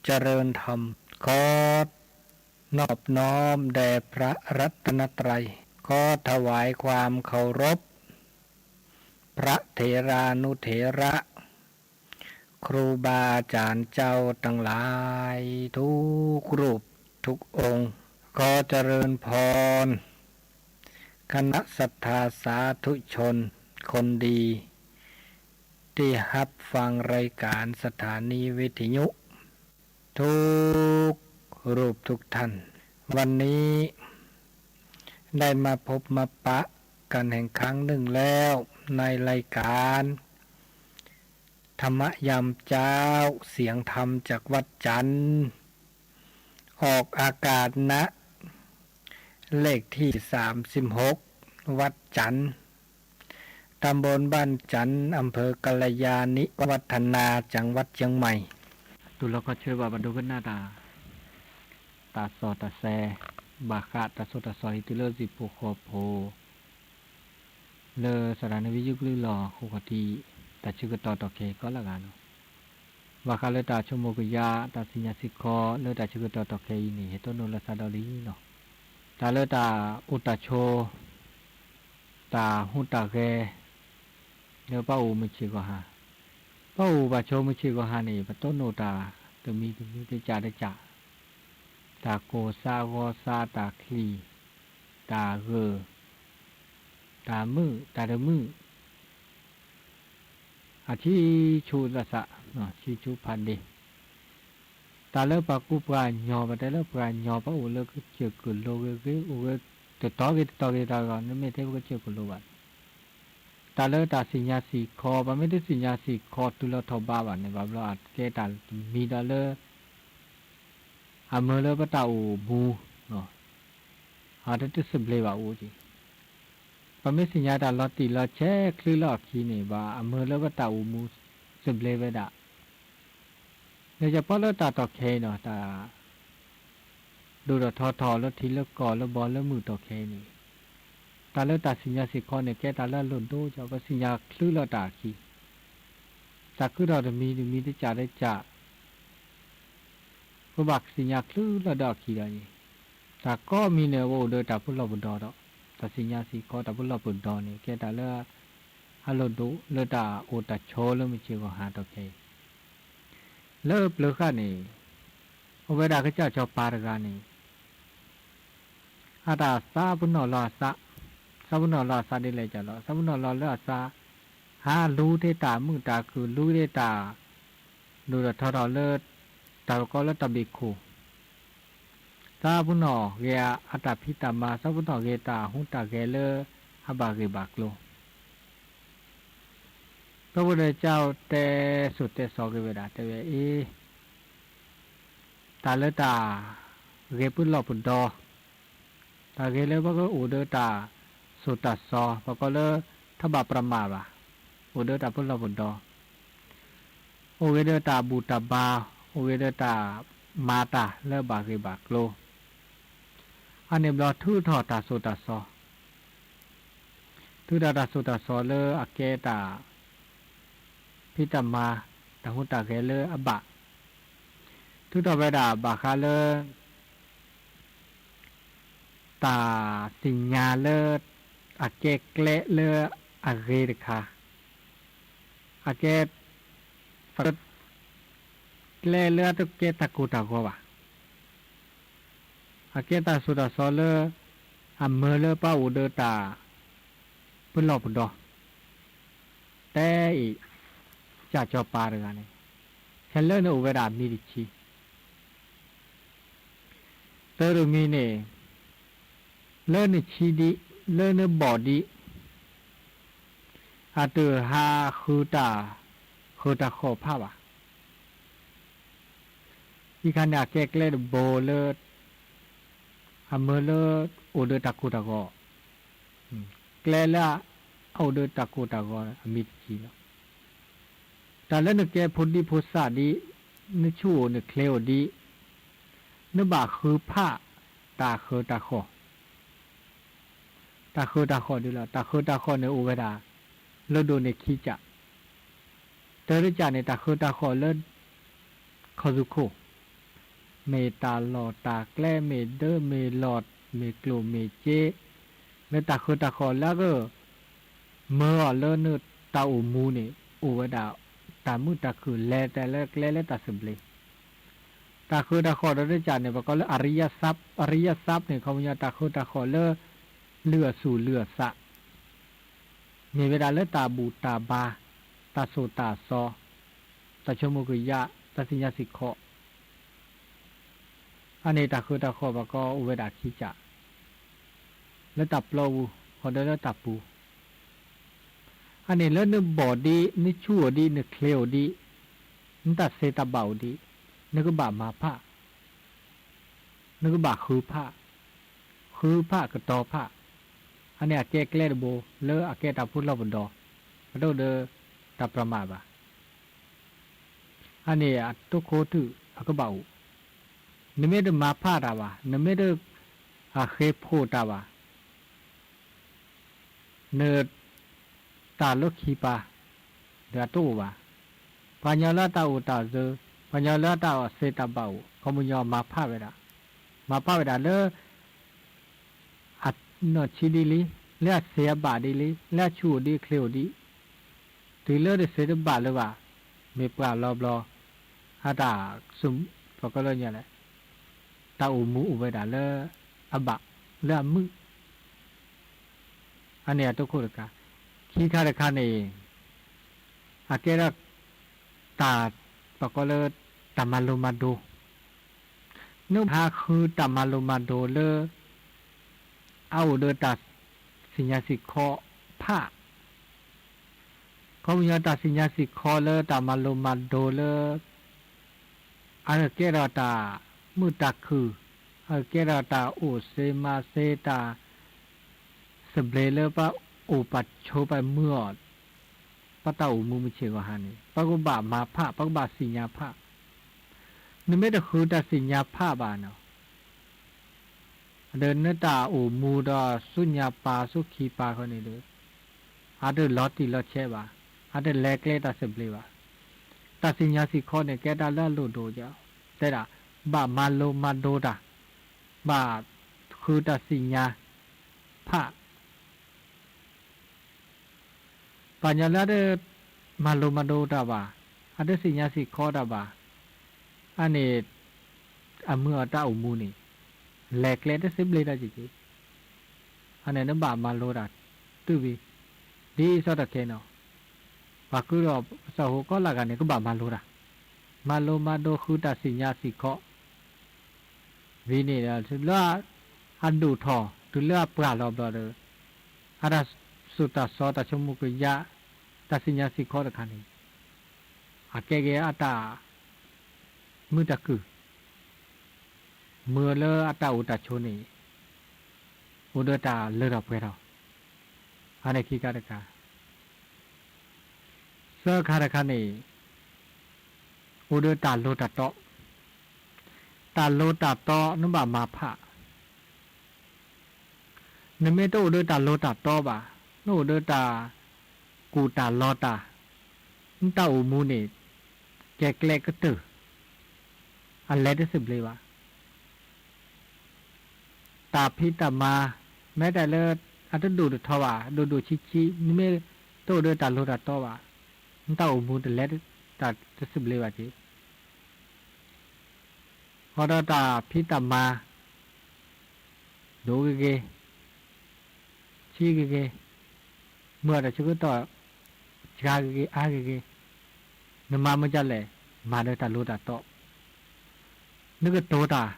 เจริญธรรม ขอนอบน้อมแด่พระรัตนตรัย ขอถวายความเคารพ พระเถรานุเถระ ครูบาอาจารย์เจ้าทั้งหลาย ทุกรูปทุกองค์ ขอเจริญพร คณะศรัทธาสาธุชนคนดี ที่ฮับฟังรายการสถานีวิทยุ ทุกรูปทุกท่าน วันนี้ได้มาพบมาปะกันแห่งครั้งหนึ่งแล้ว ในรายการธรรมะยามเช้า เสียงธรรมจากวัดจันทร์ ออกอากาศณ เลขที่สามสิบหก วัดจันทร์ ตำบลบ้านจันทร์ อำเภอกัลยาณิวัฒนา จังหวัดเชียงใหม่ တူၢ်လိာ်ခီၣ်ဆၢဘၣ်ပှၤဒိကနၣ်တၢ် တၢ်စီတၢ်ဆှံ ဘၣ်ဃးတၢ်ဆိၣ်တၢ်ဆီဟံၣ်တုၤလၢဟံၣ်ဖိဃီဖိ လၢသရၣ်နွံယုၢ်ကလုၢ်လီၢ်အဃိ ခီၣ်ထံး တၢ်ဆၢကတီၢ်ထီၣ်ခဲအံၤကိးလၢဂၤလီၤ. ဘၣ်ဃးလၢတၢ်ဆိကမိၣ်ကယၤ တၢ်သ့ၣ်ညါစ့ၢ်ကီးလၢတၢ်ဆၢကတီၢ်ထီၣ်ခဲအံၤန့ၣ် ဟဲတိၢ်နီၣ်လိာ်သးဒီးလံလီၤ. တၢ်လၢတၢ်အိၣ်တၢ်ဆိး တၢ်ဟူးတၢ်ဂဲၤ လၢပအိၣ်မုၢ်ဆ့ၣ်ဂီၤဟါ, ပအိၣ်ပဆိးမုၢ်ဆ့ၣ်ဂီၤဟါန့ၣ် ပတိၢ်နီၣ်တၢ်တမံၤတမံၤ တကးတကး, တၢ်ကိၢ်သးဂီၤသး တၢ်ချံၣ် တၢ်ဂၢၢ် တၢ်မုာ် တၢ်တမုာ် အဆံးဆူသးသး, ဆံးဆူဖးဒ့, တၢ်လၢပှၤကူပှၤကညီ ပတဲလၢပှၤကညီ ပအိၣ်လၢကစၢၢ်ကလိဂ့ၤဂ့ၤ အိၣ်ဂ့ၤ တတီၤဂ့ၤတတီၤဂ့ၤတဂၤ နမ့ၢ်တဲပကစၢၢ်ကလိဘၣ်န့ၣ်, တၢ်လၢတၢ်သ့ၣ်ညါစ့ၢ်ကီး ပမ့ၢ်တသ့ၣ်ညါစ့ၢ်ကီးတုၤလီၤထီၣ်ဘးဘၣ်န့ၣ် ဘၣ်ဘျီအကဲတၢ်တမံၤဒီးလၢ အမၢလၢပတၢ်အိၣ်မူ အတတသဘျ့ဘၣ်အိၣ်က့ၤ, ပမ့ၢ်သ့ၣ်ညါတၢ်လီၤတံၢ်လီၤဆဲးချုးလၢအခံန့ၣ် ဘၣ်အမၢလၢပတၢ်အိၣ်မူသဘျ့ဝဲဒၣ်, လၢယပီလၢတၢ်တီၢ်ခဲအံၤနီၤ တၢ် ဒိၣ်ထီၣ်ထီထီၣ်လၢထံလၢကီၢ်လၢဘီလၢမုၢ်တီၢ်ခဲအံၤန့ၣ်, တၢ်လၢတၢ်သ့ၣ်ညါစ့ၢ်ကီးန့ၣ် ကဲတၢ်လၢအလိၣ်ဒိၣ်ကီး ပသ့ၣ်ညါချုးလၢတၢ်အခံ, တၢ်ခုထီၣ်တမံၤတမံၤ တကးတကး ပဘၣ်သ့ၣ်ညါချုးလၢဒီးအခံဒီးန့ၣ်, တၢ်ကိးမံၤန့ၣ် ပအိၣ်ဒီးတၢ်ပလီၢ်ပဒီဒီး, တၢ်သ့ၣ်ညါစ့ၢ်ကီးတၢ်ပလီၢ်ပဒီန့ၣ် ကဲတၢ်လၢ အလိၣ်ဒိၣ်လၢတၢ်အိၣ်တၢ်ဆိးလၢမုၢ်ဆ့ၣ်ဂီၤဟါတီၢ်ခဲအံၤ, လၢပျၢၤဃာ်န့ၣ် အိၣ်ဝဲဒၣ်ကစၢ်စီၤပၤတဂၤန့ၣ် အတၢ်သးပနီၣ်လီၤအသး, သးပနီၣ်လီၤအသးဒ်လဲၣ်ကလီၤ, သးပနီၣ်လီၤလၢအသး, ဟးလူၤထဲတၢ်မုာ်တၢ်ခုၣ် လူၤထဲတၢ် ဒိၣ်ထီၣ်ထီထီၣ်လၢ တၢ်ကီလၢတၢ်ဘ့ၣ်ခိၣ်, သးပနီၣ်ဂ့ၤအတၢ်ဖံးတၢ်မၤ, သးပနီၣ်ဂ့ၤတၢ်ဟူးတၢ်ဂဲၤလၢအဘၣ်ဂ့ၢ်ဘၣ်ကျိၤ ဒီပုၢ်ဝဲၢ်ကၠီတဲစိၤတဲစီၤက့ၤဝဲဒၣ် တဲဝဲအ့ၣ်, တၢ်လၢတၢ်ဂဲၤပလီၢ်ပဒီ, တၢ်ဂဲၤလၢပကအိၣ်ဒီးတၢ်စိၤတၢ်စီ, ပကိးလၢ ထီၣ်ဘၣ်ပြမၣ်ဘၣ်, အိၣ်ဒီးတၢ်ပလီၢ်ပဒီ, အိၣ်ဂ့ၤဒီးတၢ်ဘူၣ်တၢ်ဘါ, အိၣ်ဂ့ၤဒီးတၢ်မၤတၢ်လၢဘၣ်ဂ့ၢ်ဘၣ်ကျိၤ, အန့ၣ်ဘျီထုးထီၣ်တၢ်စိၤတၢ်စီ ထုးထီၣ်တၢ်စိၤတၢ်စီလၢအကဲတၢ်ဖံးတၢ်မၤ, တၢ်ဟူးတၢ်ဂဲၤလၢအဘၣ်, ထုးထီၣ်ဝဲဒၣ်ဘၣ်ဃးလၢ တၢ်သ့ၣ်ညါလၢ အကဲကျဲလၢအဂ့ၤတခါ, အကဲ ကျဲလၢအတကဲတၢ်ကိၢ်တၢ်ဂီၤဘၣ်, အကဲတၢ်စိၤတၢ်စီလၢ အမၢလၢပှၤအိၣ်ဒီးတၢ်ပလီၢ်ပဒီ, တဲအံၤ ကစၢ်စီၤပၤတဂၤန့ၣ်, ခဲလၢာ်န့ၣ်အိၣ်ဝဲဒၣ်မံၤတဆံ တၢ်တမံၤန့ၣ်, လၢနဆံဒံး, လၢနဘီၣ်ဒံး, အတဟးဃုတၢ်ဃုတၢ်ဃီၣ်ဖးဘၣ်. အံၤခါန့ၣ် အကဲကျဲတဘိလၢ အမၢလၢအိၣ်ဒီးတၢ်ကိၢ်တၢ်ဂီၤ, ကျဲလၢအအိၣ်ဒီးတၢ်ကိၢ်တၢ်ဂီၤအမံၤတဆံလီၤ. တၢ်လၢနကဲဖိဒံဖိသၣ်ဒံး, နဆူၣ်အိၣ်နချ့အိၣ်ဒံး, နဘၣ်ဃုဖးတၢ်ဃုတၢ်ဃီၣ် တၢ်ဃုတၢ်ဃီၣ်ဒ်လီၤ. တၢ်ဃုတၢ်ဃီၣ်န့ၣ်အိၣ်ဝဲဒၣ် လၢဒိၣ်န့ၢ်ခံကၠး, တၢတကၠးန့ၣ် တၢ်ဃုတၢ်ဃီၣ်လၢ ခီၣ်သူခိၣ် မ့ၢ်တၢ်လီၢ်တၢ်ကျဲ မ့ၢ်ဒၢ မ့ၢ်လီၢ် မ့ၢ်ကျိၣ်မ့ၢ်စ့, လၢတၢ်ဃၢၤတၢ်ဃီၤလၢအက မၢအီၤလၢနတၢ်အိၣ်မူန့ၣ် အိၣ်ဝဲဒၣ် တၢ်မုာ်တၢ်ခုၣ် လဲၤတၢ်လၢကျဲလၢတၢ်သဘျ့. တၢ်ဃၢၤတၢ်ဃီၤဒီးတကးန့ၣ် ပကိးလၢ အရိယသၣ် အရိယသၣ်န့ၣ် ခီပညီတၢ်ဃၢၤတၢ်ဃီၤလၢ လုၢ်အသူၣ်လုၢ်အသး မ့ၢ်ဝဲဒၣ်လၢတၢ်ဘူၣ်တၢ်ဘါ, တၢ်သိၣ်တၢ်သီ, တၢ်ဆိကမိၣ်ကယၢ်, တၢ်သ့ၣ်ညါစ့ၢ်ကီး. အန့ၣ်တၢ်ဃၢၤတၢ်ဃီၤဘၣ်ကီအိၣ်ဝဲဒၣ်ခံကၢ်, လၢတၢ်ပျီပူၤ ဃီဒီးလၢတၢ်ပူၤ. အန့ၣ်လၢနဘီၣ်ဒံး နဆူၣ်အိၣ်ဒံး နချ့အိၣ်ဒံး, နတၢ်သ့တၢ်ဘၣ်အိၣ်ဒံး, နကဘၣ်မၤဖး နကဘၣ်ဃုဖး, ဃုဖးကတီၤဖး. အန့ၣ်အကဲကျဲတဘိလၢအကဲတၢ်ဖိလီၢ်ပဒီ, အတအိၣ်ဒီးတၢ်ပြးမးဘၣ်. အန့ၣ်အတိခိၣ်ထုးအကဘၣ်အိၣ်, နမ့ၢ်တမၤဖးတၢ်ဘၣ်, နမ့ၢ်တ အဃ့ဖိးတၢ်ဘၣ် န တၢ်လၢခံပၤ ဒီးအတအိၣ်ဘၣ်. ပှၤကညီလၢအတၢ်အိၣ်တၢ်စၢၤ, ပှၤကညီလၢအတၢ်အိၣ်သ့တၢ်ဘၣ်အိၣ် ခီပညီမၤဖးဝဲဒၣ်, မၤဖးဝဲဒၣ်လၢ အနီၢ်ဆံးဒ်လံ, လၢအသ့အဘၣ်ဒ်လံ, လၢအဆူၣ်အိၣ်ဒံးအချ့အိၣ်ဒံး, တုၤလၢတသ့တဘၣ်လၢၤဘၣ်, မ့ၢ်ပှၤလီၤဘျီ, အတၢ် ပှၤကညီလဲၣ်, တၢ်အိၣ်မူအိၣ်ဝဲဒၣ်လၢ အဘၣ်, လၢအမုာ် အန့ၣ်အတခိၣ်တခါ, ခံခါတခါန့ၣ် အကဲဒၣ် တၢ် ပကိးလၢ တၢ်မၤလိမၤဒိး, နဟးဃုတၢ်မၤလိမၤဒိးလၢ အအိၣ်ဒီးတၢ်သ့ၣ်ညါစ့ၢ်ကီးဖး ခီပညီတၢ်သ့ၣ်ညါစ့ၢ်ကီးလၢတၢ်မၤလိမၤဒိးလၢ အကကဲထီၣ်တၢ်မုာ်တၢ်ခုၣ်, အကကဲထီၣ်တၢ်အိၣ်သ့မၤသ့တၢ် သဘျ့လၢပအိၣ်ပဆိးပမုာ်အီၤ, ပတၢ်အိၣ်မူမုၢ်ဆ့ၣ်ဂီၤဟါန့ၣ် ပကဘၣ်မၤဖး ပကဘၣ်သ့ၣ်ညါဖး, နမ့ၢ်တဃုတၢ်သ့ၣ်ညါဖးဘၣ်နီၤ ဒီးနတၢ်အိၣ်မူဒီးဆူညါပၤဆူခံပၤဃီန့ၣ်ဒီး အတလီၤတံၢ်လီၤဆဲးဘၣ်, အတလဲၤကျဲတၢ်သဘျ့ဘၣ်. တၢ်သ့ၣ်ညါစ့ၢ်ကီးန့ၣ် ကဲတၢ်လၢအလိၣ်ဒိၣ်က, တဲဒၣ် ဘၣ်မၤလိမၤဒိးတၢ်, ဘၣ်ဃုတၢ်သ့ၣ်ညါဖး ပှၤကညီလၢအတမၤလိမၤဒိးတၢ်ဘၣ်, အတသ့ၣ်ညါစ့ၢ်ကီးတၢ်ဘၣ်, အန့ၣ် အမုာ်အတၢ်အိၣ်မူန့ၣ် လဲၤကျဲတသဘျ့တၢ်က့ၤက့ၤ, အန့ၣ်နဘၣ်မၤလိတၢ်တုၤဝံၤ, ဒ်အံၤစီတခါနီၤ, ပှၤကုဒီးပစီၤဟိကီလၢ်ဂၤန့ၣ် ကဘၣ်မၤလိတၢ်, မၤလိမၤဒိးဃုတၢ်သ့ၣ်ညါစ့ၢ်ကီး ဝံၤန့ၣ်ဒီး လၢအဒိၣ်ထီၣ် တုၤလၢအပှၢ်လီၤဘျီဒီး အတၢ်သိၣ်တၢ်သီတၢ်ဆိကမိၣ်ကယၢ် တၢ်သ့ၣ်ညါစ့ၢ်ကီးတခါန့ၣ် အကဲက့ၤအတၢ်မုာ်တၢ်ခုၣ် မုာ်လၢအတၢ်အိၣ်တၢ်ဆိးန့ၣ် အိၣ်ဒီးတၢ်လၢထီၣ်ပှဲၤထီၣ်, အန့ၣ်ခံခါတခါ သၢခါတခါန့ၣ် အိၣ်ဒီးတၢ်လိၤတၢ်တီ, တၢ်လိၤတၢ်တီနဘၣ်မၤဖး, နမ့ၢ်တအိၣ်ဒီးတၢ်လိၤတၢ်တီဘၣ်, နအိၣ်ဒီးတၢ်ကူၣ်တၢ်လီၤတၢ်, နတၢ်အိၣ်မူန့ၣ် ကဲကျဲကတၢၢ်, အလဲၤတသဘျ့ဘၣ်. တၢ်ဖံးတၢ်မၤ မ့ၢ်တၢ်လၢအတဒိၣ်တထီဘၣ်, ဒိၣ်ဒိၣ်ဆံးဆံး, နမ့ၢ်တအိၣ်ဒီးတၢ်လိၤတၢ်တီဘၣ်, နတၢ်အိၣ်မူတလဲၤတၢ်တသဘျ့ဘၣ်က့ၤ. ဃီဒီးတၢ်ဖံးတၢ်မၤ ဒိၣ်ဂ့ၤဂ့ၤ, ဆံးဂ့ၤဂ့ၤ, မုာ်အတၢ်ဆၢကတီၢ် စှၤဂ့ၤဂ့ၤ အါဂ့ၤဂ့ၤ, နမၤမ့ၢ်ဒ်လဲၣ်, မၤဒီးတၢ်လိၤတၢ်တီ, နကတိၤတၢ်,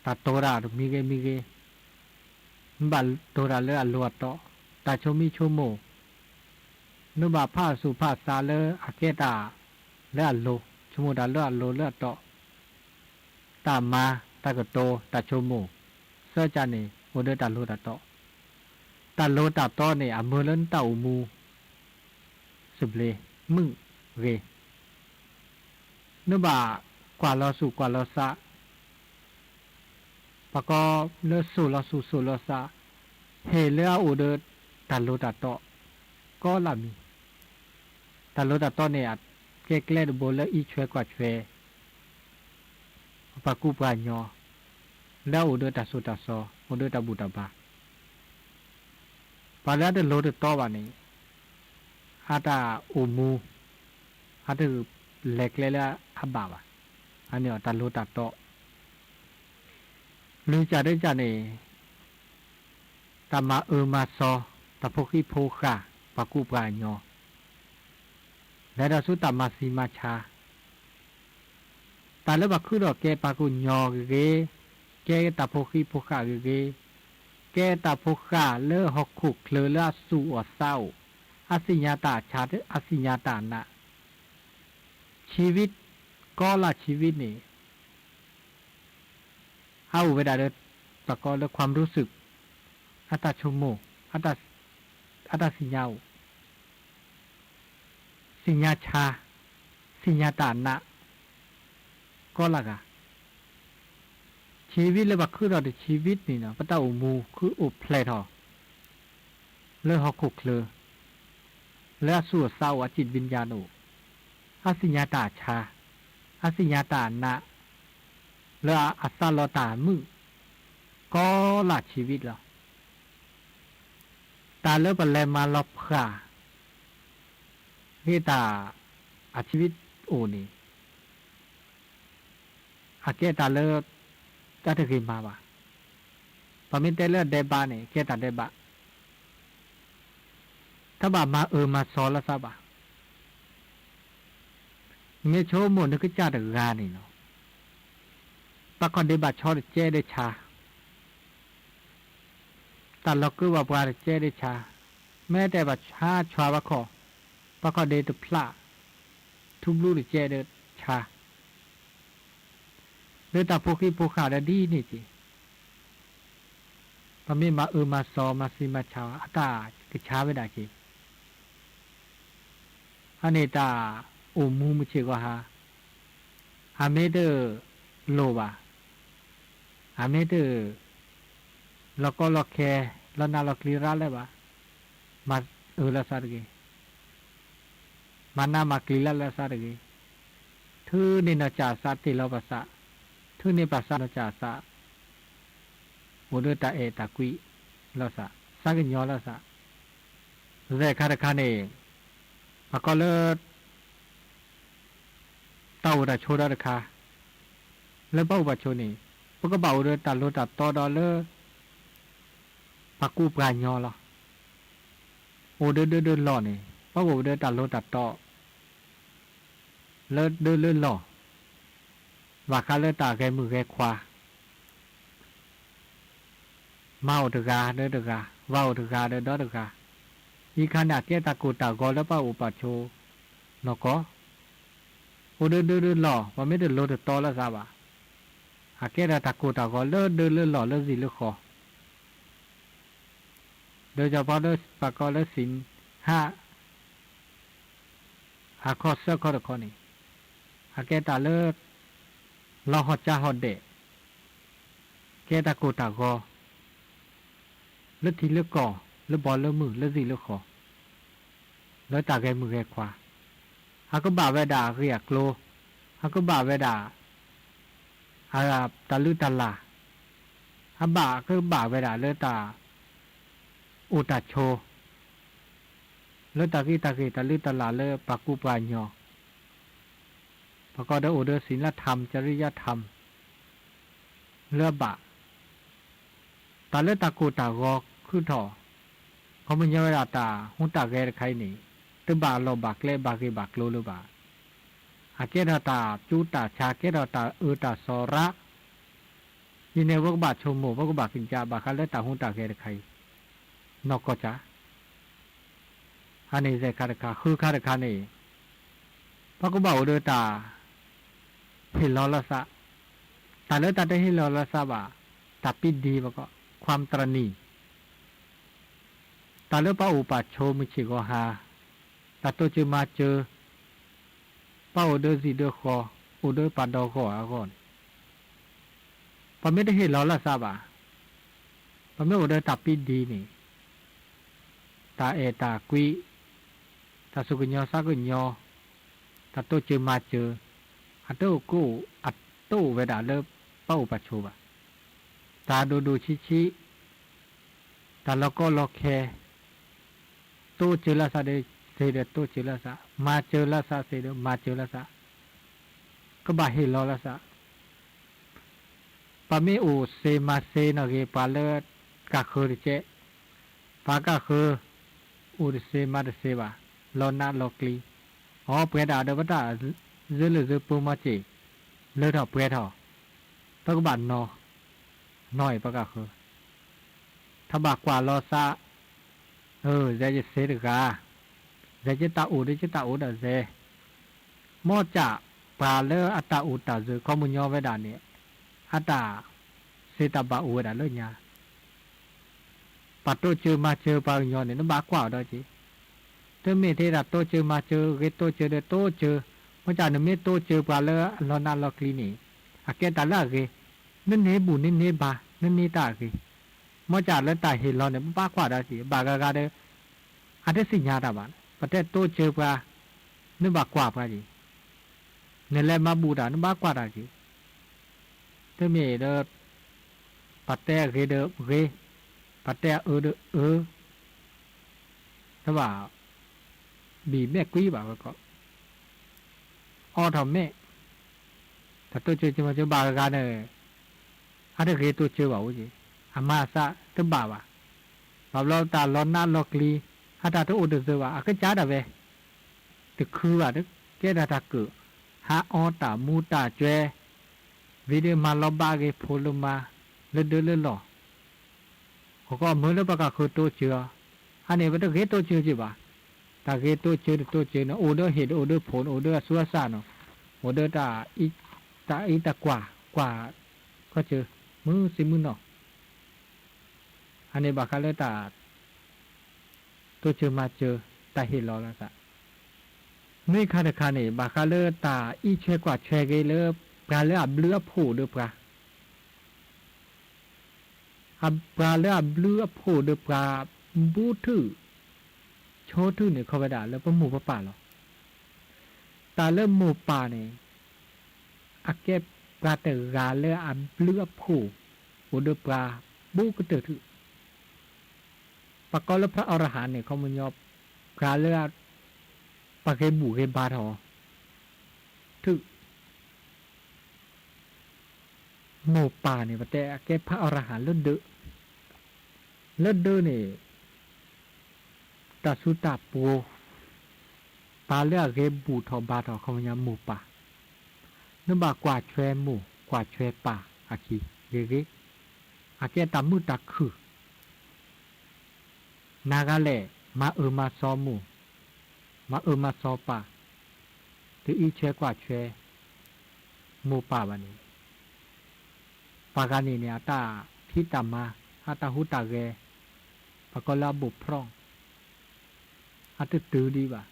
တၢ်တိၤတၢ်တမံၤဂ့ၤမံၤဂ့ၤ, နဘၣ်တိၤတၢ်လၢအလိၤအတီ, တၢ်ဆိမိၣ်ဆိကမိၣ် နဘၣ်ဖးသူၣ်ဖးသးလၢအကဲတၢ်လၢအလိၤ, ဆိကမိၣ်တၢ်လၢအလိၤလၢအတီ, တၢ်မၤ တၢ်ကတိၤ တၢ်ဆိကမိၣ်, သၢကၢန့ၣ် အိၣ်ဒီးတၢ်လိၤတၢ်တီ, တၢ်လိၤတၢ်တီန့ၣ် အမုာ်လၢနတၢ်အိၣ်မူ သဘျ့ မုာ်ဂ့ၤ နဘၣ်ကွၢ်လီၤသူၣ်ကွၢ်လီၤသး, ပကိးလၢသူၣ်လီၤသူၣ်သူၣ်လီၤသး, ဟ့ၣ်လၢအအိၣ်ဒီးတၢ်လိၤတၢ်တီ, ကိးလၢမံၤ, တၢ်လိၤတၢ်တီန့ၣ် အကဲကျဲတဘိလၢအံးဆွဲကွၢ်ဆွဲ ပှၤကူပှၤကညီ လၢအအိၣ်ဒီးတၢ်ဆိၣ်တၢ်ဆီ အိၣ်ဒီးတၢ်ဘူၣ်တၢ်ဘါ, ပှၤလၢအတလိၤတတီဘၣ်န့ၣ် အတၢ်အိၣ်မူ အတလဲၤကျဲလၢအဘၣ်ဘၣ်. အန့ၣ်အတၢ်လိၤတၢ်တီ လွံၢ်ကၢ်တကၢ်န့ၣ် တၢ်မၤအၢမၤစီ တၢ်ဖိဃံဖိဃာ် ပှၤကူပှၤကညီ လဲၤဒီးဆူတၢ်မၤဆံးမၤဆါ တၢ်လၢပှၤခုဒီးကဲပှၤကညီဂ့ၤဂ့ၤ, ကဲတၢ်ဖိဃံဖိဃာ်ဂ့ၤဂ့ၤ, ကဲတၢ်ဖိဃာ်လၢဟီၣ်ခိၣ်ချၢလၢအသူၣ်အိၣ်သးအိၣ်, အသ့ၣ်ညါတၢ်ဆါ အသ့ၣ်ညါတၢ်နး, ชีวิต ကီလၢ် ชีวิต န့ၣ် အအိၣ်ဝဲဒၣ်လၢ တၢ်ကီလၢ ความรู้สึก အတၢ်ဆိကမိၣ် အတၢ်သ့ၣ်ညါအိၣ် သ့ၣ်ညါဆါ သ့ၣ်ညါတၢ်နး ကီလၢ်ဂၤ ชีวิต လၢပှၤခုဒီးတ ชีวิต န့ၣ်ဒီး ပတၢ်အိၣ်မူခုအိၣ်ဖျဲၣ်ထီၣ် လၢဟီၣ်ခိၣ်ချၢ လၢအသူၣ်အိၣ်သးအိၣ် အจิตวิญญาณ န့ၣ်အိၣ် အသ့ၣ်ညါတၢ်ဆါ အသ့ၣ်ညါတၢ်နး လၢအသးလီတၢ်မုာ် ကီလၢ် ชีวิต လီၤ. တၢ်လၢပလဲၤမၤလီၤဖှၣ် ဂ့ၤတၢ် အ ชีวิต အိၣ်န့ၣ် အကဲတၢ်လၢ တၢ်တဂ့ၤမၤဘၣ်. ပမ့ၢ်တဲလၢအဒဲးဘးန့ၣ် ကဲတၢ်ဒဲးဘး တဘၣ်မၤအၢမၤစီၤလၢသးဘၣ်. မ့ၢ်ဆိကမိၣ်နကစၢ်တဂၤန့ၣ်လီၤ. ဘၣ်ခီၣ်ဒ့ဘၣ်ဆီတကဲဒီးဆါ, တၢ်လီၤကၢဘၣ်ပှၤတကဲဒီးဆါ, မ့ၢ်တဲဘၣ်ဆါဆွၤဘၣ်ခီၣ်, ဘၣ်ခီၣ်ဒ့တဖျး, ထူဘျူတကဲဒီးဆါ လၢတၢ်ဖိဃံဖိဃာ်ဒီးဒ်န့ၣ်က့ၤ, ပမ့ၢ်မၤအၢမၤစီၤမၤဆံးမၤဆါ အတၢ်ကဆါဝဲဒၣ်က့ၤ. အန့ၣ်တၢ်အိၣ်မူမုၢ်ဆ့ၣ်ဂီၤဟါ, အမ့ၢ်တလိၣ်ဘၣ်, အမ့ၢ်တ လီၤကီလီၤခဲ လီၤနးလီၤကျံၤရၣ်လၢၤဘၣ်, မၤအၢလၢသးတဂ့ၤ မၤနးမၤကျံၤလၢလၢသးတဂ့ၤ. ထုးန့ၢ်နီၢ်ကၢ်သးတ့ၢ်လီၤပသး, ထုးန့ၢ်ပသးနီၢ်ကၢ်သး, အိၣ်ဒီးတၢ်အဲၣ်တၢ်ကွံလီၤသး, သးကညီၤလီၤသး. သဲခါတခါန့ၣ် ပှၤကိးလၢ တၢ်အိၣ်တၢ်ဆိးဒီတခါ, လၢပှၤအိၣ်ပှၤဆိးန့ၣ် ပကဘၣ်အိၣ်ဒီးတၢ်လိၤတၢ်တီဒီးလၢ ပှၤကူပှၤကညီလီၤ. အိၣ်ဒီးဒၢဒီးလီၢ်န့ၣ် ပကအိၣ်ဒီးတၢ်လိၤတၢ်တီ လၢဒၢလၢလီၢ်, ဘၣ်ဃးလၢတၢ်ဂဲၤမုၢ်ဂဲၤခွါ မၤအိၣ်တဂၤဒီးတဂၤ, ဝၤအိၣ်တဂၤဒီးဒီတဂၤ, အံၤခါန့ၣ် အကဲတၢ်ကိၢ်တၢ်ဂီၤလၢပှၤအိၣ်ပှၤဆိးနီၢ်ကီၢ်, အိၣ်ဒီးဒၢဒီးလီၢ် ပှၤမ့ၢ်တလိၤတတီလၢသးဘၣ်, အကဲဒီးတၢ်ကိၢ်တၢ်ဂီၤလၢဒၢလၢလီၢ်လၢစံၣ်လၢဃီၤ ဒီးကီဖီလၢပှၤကိးလၢသ့ၣ်ဟး အခီၣ်ဆၢခီၣ်တခီန့ၣ် အကဲတၢ်လၢ လီၤဟီၣ်ကၠါဟီၣ်ဒဲး, ကဲတၢ်ကိၢ်တၢ်ဂီၤ လၢထံလၢကီၢ် လၢဘီလၢမုၢ် လၢစံၣ်လၢဃီၤ လၢတၢ်ဂဲၤမုၢ်ဂဲၤခွါ, အကဘၣ်ဝဲဒၣ်အဂ့ၢ်အကျိၤ, အကဘၣ်ဝဲဒၣ် တၢ်လုၢ်တၢ်လၢ်, အဘၣ်ကဘၣ်ဝဲဒၣ်လၢတၢ် အိၣ်တၢ်ဆိး လၢတၢ်ဂ့ၢ်တၢ်ဂ့ၢ်တၢ်လုၢ်တၢ်လၢ်လၢပှၤကူပှၤကညီ, ပှၤကိးဒီးအိၣ်ဒီး ศีลธรรม จริยธรรม လၢအဘၣ်, တၢ်လၢတၢ်ကိၢ်တၢ်ဂီၤခုၣ်ထီၣ်, ခီပညီဝဲဒၣ်တၢ်ဟူးတၢ်ဂဲၤတခါအံၤန့ၣ် တဘၣ်လီၢ်ဘၣ်ကျဲဘၣ်ဂ့ၢ်ဘၣ်ကျိၤလၢၤဘၣ်, အကဲထီၣ်တၢ်ကၠူတၢ်ဆါ ကဲထီၣ်တၢ်အၢတၢ်သီရၣ် အံၤန့ၣ် ပကဘၣ်ဆိကမိၣ် ပကဘၣ်ကံးကးဘၣ်ဃးလၢတၢ်ဟူးတၢ်ဂဲၤတခါအံၤ နီၢ်ကီၢ်ကၠး, အန့ၣ်သဲခါတခါ ဃုခါတခါန့ၣ် ပကဘၣ်အိၣ်ဒီးတၢ် ဟ့ၣ်လီၤလၢသး, တၢ်လၢတၢ်တဟ့ၣ်လီၤလၢသးဘၣ်, တၢ်ပံဒံးဘၣ်ကီး ความตระหนี่ တၢ်လၢပှၤအိၣ်ပှၤဆိးမုၢ်ဆ့ၣ်ဂီၤဟါ, တၢ်တိစၢၤမၤစၢၤ, ပှၤအိၣ်ဒီးစံၣ်ဒီးဃီၤ, အိၣ်ဒီးပှၤဒီဂီၢ်အဂီၢ်န့ၣ် ပမ့ၢ်တဟ့ၣ်လီၤလၢသးဘၣ်, ပမ့ၢ်အိၣ်ဒီးတၢ်ပံဒံးန့ၣ် တၢ်အဲၣ်တၢ်ကွံ, တၢ်သူၣ်ကညီၤသးကညီၤ, တၢ်တိစၢၤမၤစၢၤ, အတအိၣ်ကအိၣ်, အတအိၣ်ဝဲဒၣ်လၢ ပအိၣ်ပဆိးဘၣ်. တၢ်ဒိၣ်ဒိၣ်ဆံးဆံး, တၢ်လီၤကီလီၤခဲ, တိစၢၤလၢသးဒီးစ့ဒီးတိစၢၤလၢသး, မၤစၢၤလၢသးစ့ဒီးမၤစၢၤလၢသး, ကဘၣ်ဟ့ၣ်လီၤလၢသး. ပမ့ၢ်အိၣ်စ့မၤစ့နီၣ်ဂ့ၤ ပှၤလၢကၢ်ဃၢၤတကဲး, ပှၤကၢ်ဃၢၤ အိၣ်တစ့မၤတစ့ဘၣ်, လီၤနးလီၤကျံၤ, အီပှဲၤဒၣ်ဒီးပတၢ် ဇၢလၢၢ်ဇၢပူၤမီၤစ့ၢ်, လၢထီၣ်ပှဲၤထီၣ်, ပကဘၣ်နီၤ, နီၢ်အံၤပှၤကၢ်ဃၢၤ ထီၣ်ဘၣ်ကွၢ်လီၤသး, အၢ ယဲယစ့တဂၤ, ယဲယတၢ်အိၣ်ဒီးယတၢ်အိၣ်ဒီးစ့, မ်ကၢ်ပှၤလၢအတၢ်အိၣ်တၢ်စၢၤခီပညီဝဲဒၣ်န့ၣ်, အတၢ်စ့တၢ်ဘၣ်အိၣ်ဝဲဒၣ်လၢညါ ပှၤတိစၢၤမၤစၢၤပှၤကညီန့ၣ် နဘၣ်ကွၢ်အီၤဒီးက့ၤ, တမ့ၢ်ထဲဒၣ်တိစၢၤမၤစၢၤ ဂ့ၤတိစၢၤဒီးတိစၢၤ, မ့ၢ်ကၢ်နမ့ၢ်တိစၢၤပှၤလၢအလီၤနးလီၤကျံၤန့ၣ်, အကဲတၢ်လၢအဂ့ၤ, နန့ၢ်ဘူၣ်နန့ၢ်ဘါ နန့ၢ်တၢ်အဂ့ၤ, မ့ၢ်ကၢ်လၢတၢ်ဟ့ၣ်လီၤန့ၣ် ပဘၣ်ကွၢ်ဒီးက့ၤ ဘၣ်ဂၤဂၤဒီး အတသ့ၣ်ညါတၢ်ဘၣ်, ပတဲတိစၢၤပှၤ, နဘၣ်ကွၢ်ပှၤက့ၤ, နလဲၤမၤဘူၣ်တၢ် နဘၣ်ကွၢ်တၢ်က့ၤ, တမ့ၢ်ဒီး ပတဲအဂ့ၤဒီးဂ့ၤ, ပတဲအအၢဒီးအၢ, တဘၣ် ဘံၣ်မဲာ်ကွံဘၣ်ဝဲခီ, အီထီၣ်မဲာ်, တၢ်တိစၢၤစ့မၤစၢၤဘၣ်ဂၤဂၤန့ၣ်, အတဂ့ၤတိစၢၤဘၣ်ဝဲက့ၤ, အမၤအသးတဘၣ်ဘၣ်, ဘၣ်ဘျီတၢ်လီၤနးလီၤကျံၤ, အတၢ်တအိၣ်တသၢဘၣ် အကစၢ်ဒၣ်ဝဲ တခုဘၣ် ကဲဒၣ်တၢ်ကၢၣ်, ဟးအီတၢ်မူတၢ်ကွဲ, ဝံၤဒီးမၤလီၤဘၣ်ဂ့ၤဖိလၢမါ, လၢဒၢလၢလီၢ်, အဃိမ့ၢ်လၢပှၤကၢ်ဃၢၤတိစၢၤအီၤ, အန့ၣ်ပတဂ့ၤတိစၢၤက့ၤဘၣ်, တၢ်ဂ့ၤတိစၢၤတတိစၢၤန့ၣ် အိၣ်ဒီးဟ့ၣ်ဒီးအိၣ်ဒီးဖိးန့ၣ် အိၣ်ဒီးအသူအသၣ်န့ၣ်, အိၣ်ဒီး တၢ်အံးတၢ်ကွၢ် ကွၢ် ခီစၢၤ မုၢ်သံမုၢ်နီၢ် အန့ၣ်ဘၣ်ဃးလၢတၢ် တိစၢၤမၤစၢၤ တၢ်ဟ့ၣ်လီၤလီၤသး, မ့ၢ်ခါတခါန့ၣ် ဘၣ်ဃးလၢတၢ်အံးဆွဲကွၢ်ဆွဲက့ၤလၢ ပှၤလၢအဘျုးအဖှိၣ်ဒီးပှၤ ပှၤလၢအဘျုးအဖှိၣ်ဒီးပှၤ ဘူးထုး ဆိထုးန့ၣ် ခီဝဲဒၣ်လၢပမိၢ်ပပၢ်လီၤ. တၢ်လၢမိၢ်ပၢ်န့ၣ် အကဲပှၤတဂၤလၢအဘျုးအဖှိၣ် အိၣ်ဒီးပှၤ ဘူးကတၢၢ်ထုး ပှၤကိးလၢ พระอรหันต์ န့ၣ် ခီပညီ ပှၤလၢ ပှၤဂ့ၤဘူၣ်ဂ့ၤဘါထီၣ် ထုး မိၢ်ပၢ်န့ၣ် ပတဲအကဲ พระอรหันต์ လၢဒၢး, လၢဒၢးန့ၣ် တၢ်ဆူတၢ်ပှိၤ ပှၤလၢအဂ့ၤဘူၣ်ထီၣ်ဘါထီၣ် ခီပညီမိၢ်ပၢ်, နဘၣ်ကွၢ်ဆွဲမိၢ် ကွၢ်ဆွဲပၢ်အခံ ဂ့ၤဂ့ၤ, အကဲတၢ်မုာ်တၢ်ခုၣ် နၤဂၤလဲၣ် မၤအၢမၤသီမိၢ်, မၤအၢမၤသီပၢ်, တအံးဆွဲကွၢ်ဆွဲ မိၢ်ပၢ်ဘၣ်န့ၣ်, ပှၤဂၤန့ၣ်န့ၣ် အတၢ်ဖံးတၢ်မၤ အတၢ်ဟူးတၢ်ဂဲၤ ပှၤကိးလၢအဘိၣ်ဖျီၣ် အတတုၤဒံးဘၣ်,